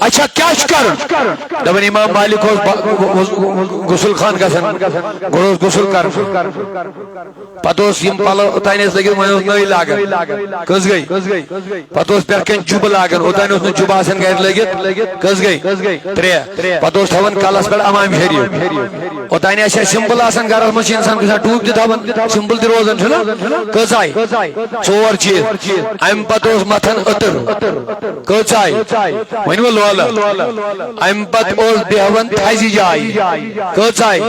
اچھا، کیٛاہ چھُ کرُن؟ دَپان، امام مالک اوس با-، اوس غسل خان گژھان، گۄڈٕ اوس غسل کرُن۔ پتہٕ اوس یِم پلو اوٚتانۍ ٲسۍ لٲگِتھ، وۄنۍ اوس نٔوۍ لاگان۔ کٔژ گٔے؟ پتہٕ اوس پٮ۪ٹھ کَنۍ جُبہٕ لاگان، اوٚتانۍ اوس نہٕ جُبہٕ آسان گرِ لٲگِتھ۔ کٔژ گٔے؟ ترٛےٚ۔ پتہٕ اوس تھاوان کلس پٮ۪ٹھ امام شریف۔ اوٚتانۍ آسہِ ہا سمپل آسان گرس منٛز، چھِ انسان کُنہِ ساتہٕ ٹوٗپۍ تہِ تھاوان، سمپل تہِ روزان چھُنہ۔ کٔژ آیہِ؟ ژور چیٖز۔ امہِ پتہٕ اوس متھان عطر۔ کٔژ آیہِ؟ ؤنِو لولہٕ۔ امہِ پتہٕ اوس بیہوان تھزِ جایہِ۔ کٔژ آیہِ؟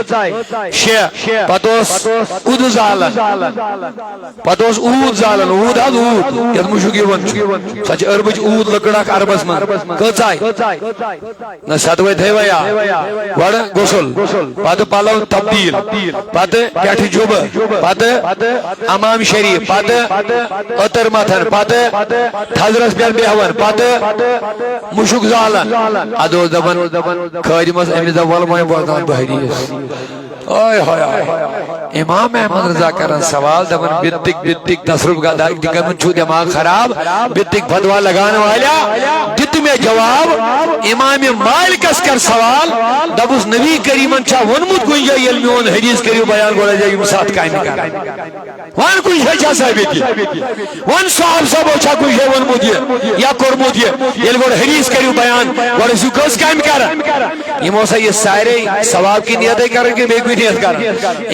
شےٚ۔ پتہٕ اوس اوٗدٕ زالان۔ پتہٕ اوس اوٗد زالان، اوٗد حظ اوٗد، یتھ مُشُک یِوان چھُ۔ سۄ چھِ عربٕچ اوٗد لٔکٕر اکھ عربس منٛز۔ کٔژ آیہِ؟ نہ، ستوے تھٲیوا یاد؟ گۄڈٕ غسل، پتہٕ پلو تبدیل، پتہٕ پٮ۪ٹھٕ جُبہٕ، پتہٕ امام شریف، پتہٕ عطر متھن، پتہٕ تھزرس پٮ۪ٹھ بیہوان، پتہٕ مُشُک زالان۔ ادٕ اوس دپان خٲدمس، أمِس دپ، "ولہٕ وۄنۍ بوزناو بہٕ حدیث۔" آے ہاے آے۔ امام احمد رضا کران سوال، دپان، "بِتِک بِتِک تصرف گدا، تہِ کمن چھُ دٮ۪ماغ خراب؟ بِتِک فتوا لگانے والا، دِ تہٕ مےٚ جواب۔" امام مالکس کر سوال، دپُس نبی کریمن چھا ووٚنمُت کُنہِ جایہِ ییٚلہِ میون حدیث کٔرِو بیان گۄڈٕ ٲسۍ زیو یِم ستھ کامہِ کران؟ وَن کُنہِ جایہِ چھا ثٲبت یہِ؟ وَن صاحب صٲبو چھا کُنہِ جایہِ ووٚنمُت یہِ یا کوٚرمُت یہِ؟ ییٚلہِ گۄڈٕ حدیث کٔرِو بیان گۄڈٕ ٲسِو کٔژ کامہِ کران؟ یِمو سا یہِ سارے ثواب کی نیتٕے کران کِنہٕ بیٚیہِ کُنہِ نیت کران؟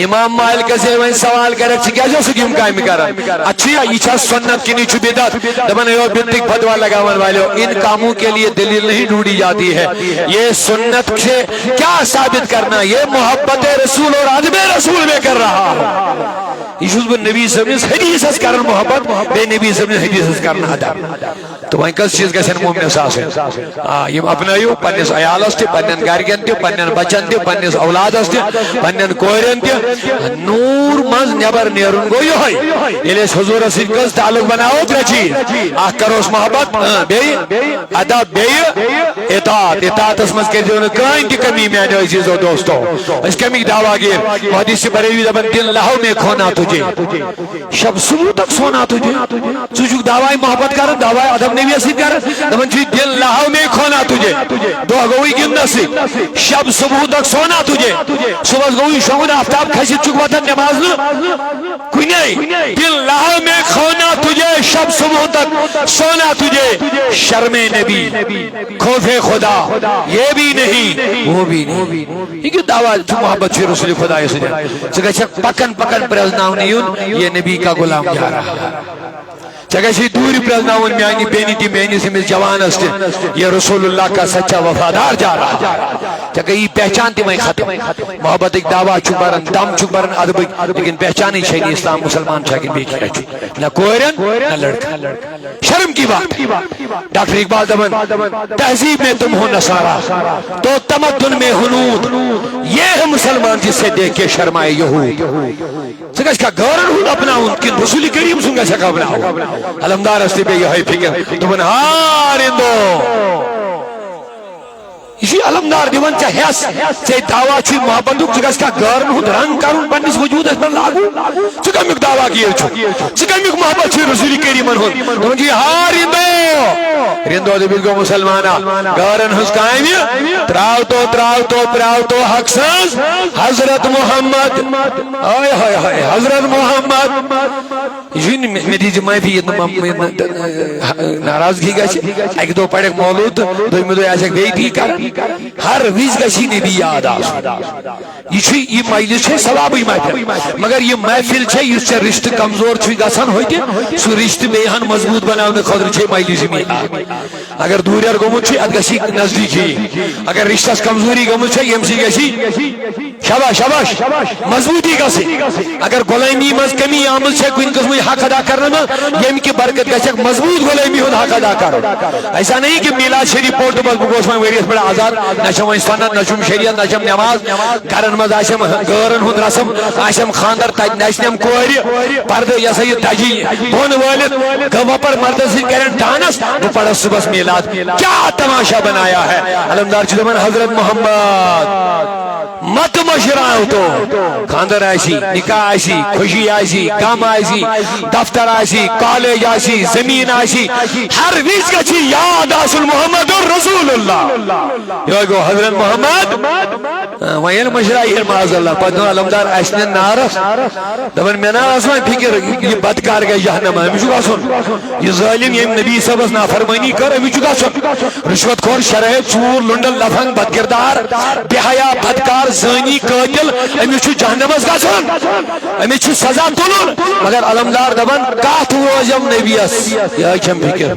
امام مالکس ییٚلہِ وۄنۍ سوال کرکھ ژٕ کیازِ اوسُکھ یِم کامہِ کران؟ اَتھ چھُ یا یہِ چھا سُنت کِنہٕ یہِ چھُ بدعت؟ دپان ہے او بدعتٕکۍ فتوا لگاون والیو، ان کاموں کے لیے دلیل نہیں ڈھونڈی جاتی ہے۔ یہ سنت سے کیا ثابت کرنا؟ یہ محبت رسول اور ادب رسول میں کر رہا ہوں۔ یہ چھُس بہٕ نبی صٲبنِس حدیثس کران محبت، بیٚیہِ نبی صٲبنِس حدیثس کران ادب۔ تہٕ وۄنۍ کٔژ چیٖز گژھن مومنس آسٕنۍ؟ آ، یِم اپنٲیِو پننِس عیالس تہِ، پننٮ۪ن گرِکٮ۪ن تہِ، پننٮ۪ن بچن تہِ، پننِس اولادس تہِ، پننٮ۪ن کورٮ۪ن تہِ۔ نوٗر منٛز نٮ۪بر نیرُن گوٚو یِہوٚے۔ ییٚلہِ أسۍ حضوٗرس سۭتۍ کٔژ تعلق بناوو؟ ترٛےٚ چیٖز۔ اکھ کروس محبت، اۭں، بیٚیہِ ادب، بیٚیہِ اطاعت۔ اطاعتس منٛز کٔرۍزیو نہٕ کٕہٕنۍ تہِ کمی، میانیو عزیزو دوستو۔ أسۍ کَمِکۍ دعویٰ گیٖر؟ محدث بریلوی دپان، دل لہو میں کھونا تجھے، شب صبح تک سونا تجھے۔ ژٕ چھُکھ دعویٰ محبت کران، دعویٰ ادب نبی سۭتۍ کران، دپان چھُے دل لہو میں کھونا تجھے، دۄہ گوٚوُے گِنٛدنس سۭتۍ، شب صبح تک سونا تجھے، صبحس گوٚوُے شۄنٛگُن، آفتاب کھسِتھ چھُکھ وۄتھان نماز نہٕ کُنے۔ دل لہو میں کھونا تجھے، شب صبح تک سونا تجھے، شرم نبی، خوف خدا، یہ بھی نہیں، وہ بھی نہیں۔ یہ کیوں دعویٰ چھُ محبت چھُ رسول خدا سۭتۍ؟ ژٕ گژھکھ پکان پکان پرزناونہٕ یُن، یہ نبی کا غلام جا رہا۔ ژےٚ گژھی دوٗرِ پرٛزناوُن میانہِ بیٚنہِ تہِ، میٲنِس أمِس جوانس تہِ، یہ رسول اللہ کا سچا وفادار جا رہا۔ ژےٚ گٔیی پہچان تہِ وۄنۍ ختم۔ محبتٕکۍ دعویٰ چھُ بران، دم چھُ بران ادبٕکۍ، لیکن پہچانٕے چھے نہٕ اسلام مسلمان چھا کِنہٕ بیٚیہِ کینٛہہ چھُ۔ نہ کورٮ۪ن، نہ لڑکن۔ شرم کی بات ہے۔ ڈاکٹر اقبال دپان، تہذیب میں تم ہو نصارا، تو تمدن میں ہنود، یہ ہے مسلمان جس سے دیکھ کے شرمائے یہود۔ ژٕ گژھکھا غٲرن ہُنٛد اپناوُن کِنہٕ رسول کریم سُنٛد گژھکھ اپناوُن؟ علمدارس تہِ پیٚیہِ یِہوٚے فِکر۔ دوٚپُن، ہا رِندو، یہِ چھُے علمدار دِوان ژےٚ ہٮ۪س، ژےٚ دعویٰ چھُے محبتُک، ژٕ گژھکھا غٲرن ہُنٛد رنگ کرُن پننِس وجوٗدس پٮ۪ٹھ لاگوٗ؟ ژٕ کمیُک دعویٰ گیٖر چھُکھ؟ ژٕ کمیُک محبت چھُے رسول کریمن ہُنٛد؟ دوٚپُن چھُے، ہا رِندو، رِندو دٔپِتھ گوٚو مُسلمانا، غٲرن ہٕنٛز کامہِ ترٛاو تو، ترٛاو تو، پرٛاو تو حق سٕنٛز حضرت محمد۔ ہاے ہاے ہاے، حضرت محمد۔ یہِ چھُے نہٕ مےٚ، مےٚ دیٖزِ معٲفی، ییٚتہِ نہٕ مم-، ییٚتہِ نہٕ، ناراضگی گژھِ۔ اَکہِ دۄہ پرکھ مولوٗد تہٕ دوٚیمہِ دۄہ آسکھ بیٚیہِ تی کران۔ ہر وِزِ گژھِ یہِ نبی یاد آسُن۔ یہِ چھُ، یہِ مجلس چھے ثوابٕچ محفل، مگر یہِ محفل چھے، یُس ژےٚ رشتہٕ کمزور چھُے گژھان ہوٚتہِ، سُہ رشتہٕ بیٚیہِ ہن مضبوٗط بناونہٕ خٲطرٕ چھے مجلس میٖلاد۔ اگر دوٗریر گوٚمُت چھُے، اتھ گژھی نزدیٖکی۔ اگر رشتس کمزوری گٔمٕژ چھے، ییٚمہِ سۭتۍ گژھی شاباش، شاباش۔ مضبوٗطی گژھِ۔ اگر غلٲمی منٛز کمی آمٕژ چھےٚ کُنہِ قٕسمٕچ حق ادا کرنہٕ منٛز، ییٚمہِ کہِ برکت گژھٮ۪کھ مضبوٗط غلٲمی ہُنٛد حق ادا کرُن۔ ایسا نہیں کہ میلاد شریف پوٚر تہٕ بس بہٕ گوس وۄنۍ ؤریَس پٮ۪ٹھ آزاد، نہ چھم وۄنۍ سنت، نہ چھم شریعت، نہ چھم نماز۔ گرن منٛز آسٮ۪م غٲرن ہُنٛد رسم، آسٮ۪م خاندر، تتہِ نژنٮ۪م کورِ، پردٕ یہِ ہسا یہِ دجی بۄن وٲلِتھ، گٔو وۄپر مردس سۭتۍ کرن ڈانس، بہٕ پرس صبحس میلاد۔ کیا تماشا بنایا ہے؟ علمدار چھُ دپان حضرت محمد۔ مت مشراو تو۔ خاندر آسی، نکاح آسی، خوشی آسی، غم آسی، دفتر آسی، کالج آسی، زمین آسی، ہر وز گژھی یاد آسن محمد رسول اللہ۔ یہ گو حضرت محمد۔ آ، وۄنۍ ییٚلہِ مشرا یہِ معاذ اللہ، پتہٕ دِوان علمدار آسہِ نہٕ نارس۔ دپان مےٚ نہ ٲس وۄنۍ فکر، یہِ بدکار گژھِ جہنم، أمِس چھُ گژھُن۔ یہِ ظٲلِم ییٚمۍ نبی صٲبس نافرمٲنی کٔر، أمِس چھُ گژھُن۔ رشوت خور، شرٲبۍ، ژوٗر، لُنڈٕ، لفنگ، بدکردار، بے حیا، بدکار، زٲنی، قٲتل، أمِس چھُ جہنمس گژھُن۔ أمِس چھُ سزا تُلُن۔ مگر علمدار دپان، کتھ روزٮ۪م نبیس؟ یہے چھم فکر۔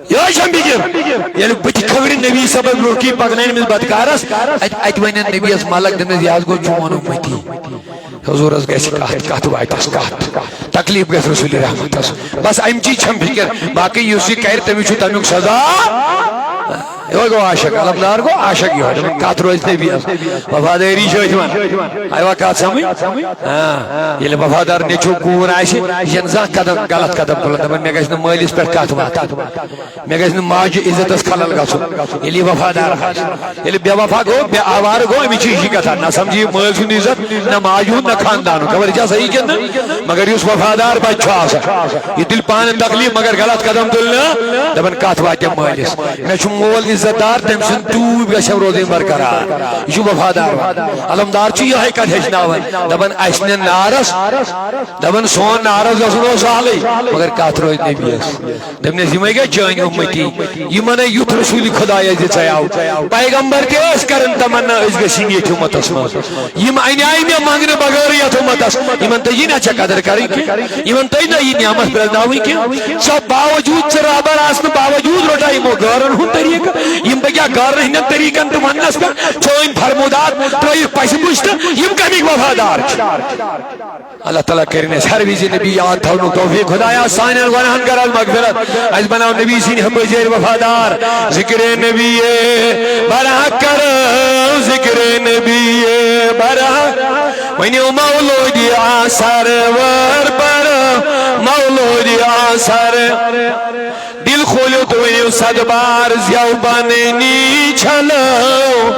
یہے چھم فکر۔ ییٚلہِ بہٕ تہِ کھوورِ نبی صٲبس برونٛہہ کِنۍ پکناوِ أمِس بدکارس، اتہِ، اتہِ ونن نبیس ملک، دپنس، یہِ حظ گوٚو چون اُمتی۔ حضورس گژھِ کتھ، کتھ واتٮ۪س کتھ۔ تکلیف گژھِ رسول رحمتس۔ بس امچی چھم فکر، باقی یُس یہِ کرِ تٔمِس چھُ تمیُک سزا۔ یہِ گوٚو عاشق، علمدار گوٚو عاشق یِہوٚے۔ دَپان کَتھ روزِ نبیَس؟ وفادٲری چھِ أتھۍ وَنان۔ آیوا کَتھ سَمٕجھ؟ آ، ییٚلہِ وفادار نیٚچوٗ کوٗر آسہِ، یہِ چھَنہٕ زانٛہہ قدم، غلط قدم تُلان۔ دَپان مےٚ گژھِ نہٕ مٲلِس پٮ۪ٹھ کَتھ واتٕنۍ، مےٚ گژھِ نہٕ ماجہِ عزتَس خلل گژھُن۔ ییٚلہِ یہِ وفادار آسہِ، ییٚلہِ بے وفا گوٚو، بے آوارٕ گوٚو، أمِس چھِ یہِ کَتھا، نہ سَمجہِ یہِ مٲلۍ سُنٛد عزت، نہ ماجہِ ہُنٛد، نہ خاندانُک۔ خبر یہِ چھا صحیح کِنہٕ نہ؟ مگر یُس وفادار بَچہٕ چھُ آسان، یہِ تُلہِ پانہٕ تکلیٖف، مگر غلط قدم تُلہِ نہٕ، دَپان کَتھ واتہِ مٲلِس۔ مےٚ چھُ مول عزت دار، تٔمۍ سٕنٛدۍ ٹوٗپۍ گژھن روزٕنۍ برقرار۔ یہِ چھُ وفادار۔ علمدار چھُ یِہوٚے کَتھ ہیٚچھناوان، دَپان اَسہِ نہٕ نارَس، دَپان سون نارَس گژھُن اوس سہلٕے، مگر کَتھ روزِ نبیَس۔ دَپنَس یِمَے گٔے چٲنۍ اُمتی، یِمَن ہے یُتھ رسوٗلِ خۄدایَس دِژے آو۔ پیغمبر تہِ ٲسۍ کَران تمنا أسۍ گٔژھۍ یِن ییٚتھۍ اُمتَس منٛز۔ یِم اَنے مےٚ منٛگنہٕ بغٲرٕے یَتھ اُمتَس، یِمَن تٔجی نہ ژےٚ قدر کَرٕنۍ کینٛہہ، یِمَن تٔج نہ یہِ نعمت پرٛزناوٕنۍ کینٛہہ۔ ژےٚ باوجوٗد، ژٕ رہبر آسنہٕ باوجوٗد روٚٹا یِمو غٲرَن ہُنٛد طریٖقہٕ۔ یِم بہٕ کیٛاہ غٲرَن ہٕنٛدٮ۪ن طریٖقَن تہٕ وَننَس پٮ۪ٹھ؟ چٲنۍ فرمودات ترٛٲیِکھ پَسہِ بُش تہٕ یِم کَمِکۍ وفادار چھِ؟ اللہ تعالیٰ کٔرِنۍ اَسہِ ہر وِزِ نبی یاد تھاونُک توفیٖق۔ خۄدایا، سانٮ۪ن گۄناہَن کر از مغفرت، اَسہِ بناو نبی سٕنٛدۍ ہم بٔزیرۍ وفادار۔ ذکر نبی برحق کرو، ذکر نبی برحق۔ ؤنِو مولودِ آ سرور پرو، مولودِ آ سر۔ دِل کھوٗلِو تہٕ ؤنِو صد بار زٮ۪و پنٕنی چھلو۔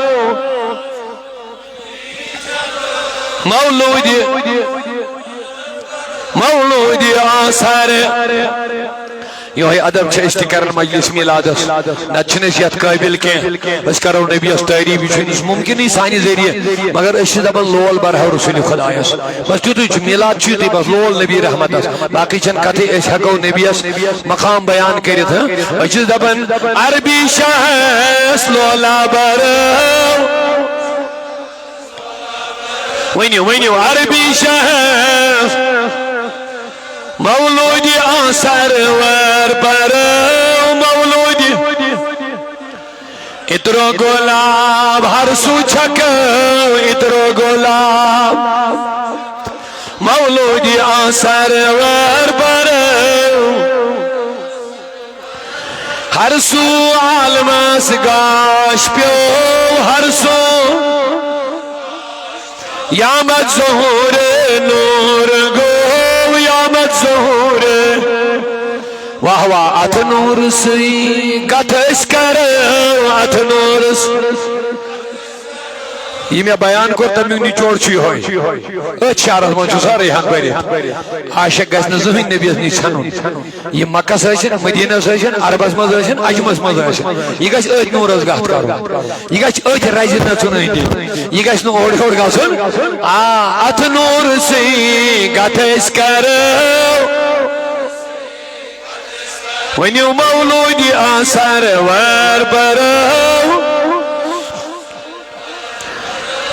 مولودِ، مولودِ آ سر۔ یِہوٚے ادب چھِ أسۍ تہِ کران مجلس میلادس، نتہٕ چھِنہٕ أسۍ یتھ قٲبل کینٛہہ۔ أسۍ کرو نبیَس تعریٖف، یہِ چھُنہٕ مُمکِنٕے سانہِ ذٔریعہٕ، مگر أسۍ چھِ دپان لول برہو رسول خۄدایس۔ بس تیُتُے چھُ، میلاد چھُ یُتُے، بس لول نبی رحمتس، باقٕے چھَنہٕ کتھٕے۔ أسۍ ہٮ۪کو نبیَس مقام بیان کٔرِتھ، ہہ؟ أسۍ چھِ دپان عربی شاہس لولا برو۔ ؤنِو، ؤنِو، عربی شاہس مولودِ آ سرور برو، مولودِ عطر و گلاب ہر سو چھکو، عطر و گلاب مولودِ آ سرور برو۔ ہر سو عالمس گاش پیو، ہر سو یامت ظہور نور گو، یامت ظہور۔ واہ واہ، اتھ نور سٕے کتھ أسۍ کرو، اتھ نور س-، یہِ مےٚ بیان کوٚر، تمیُک نچوڑ چھُ یِہوٚے۔ أتھۍ شعرس منٛز چھُ سورُے ہن بٔرِتھ۔ عاشق گژھِ نہٕ زٕہٕنۍ نبیَس نِش ژھٮ۪نُن۔ یہِ مکس ٲسِن، مدیٖنس ٲسِن، عربس منٛز ٲسِن، عجمس منٛز ٲسِن، یہِ گژھِ أتھۍ نوٗرس گتھ کرُن۔ یہِ گژھِ أتھۍ رزِ نژُن أنٛدۍ أنٛدۍ۔ یہِ گژھِ نہٕ اورٕ یورٕ گژھُن۔ آ، اتھ نوٗر سٕے گتھ أسۍ کرو۔ ؤنِو مولودِ آ سرور برو۔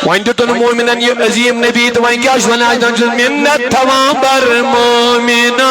وۄنۍ دیُتُن مومنن یہِ عظیٖم نبی تہٕ وۄنۍ کیٛاہ چھُ ونان؟ اَتہِ چھُ منت تھاوان بر مومنن۔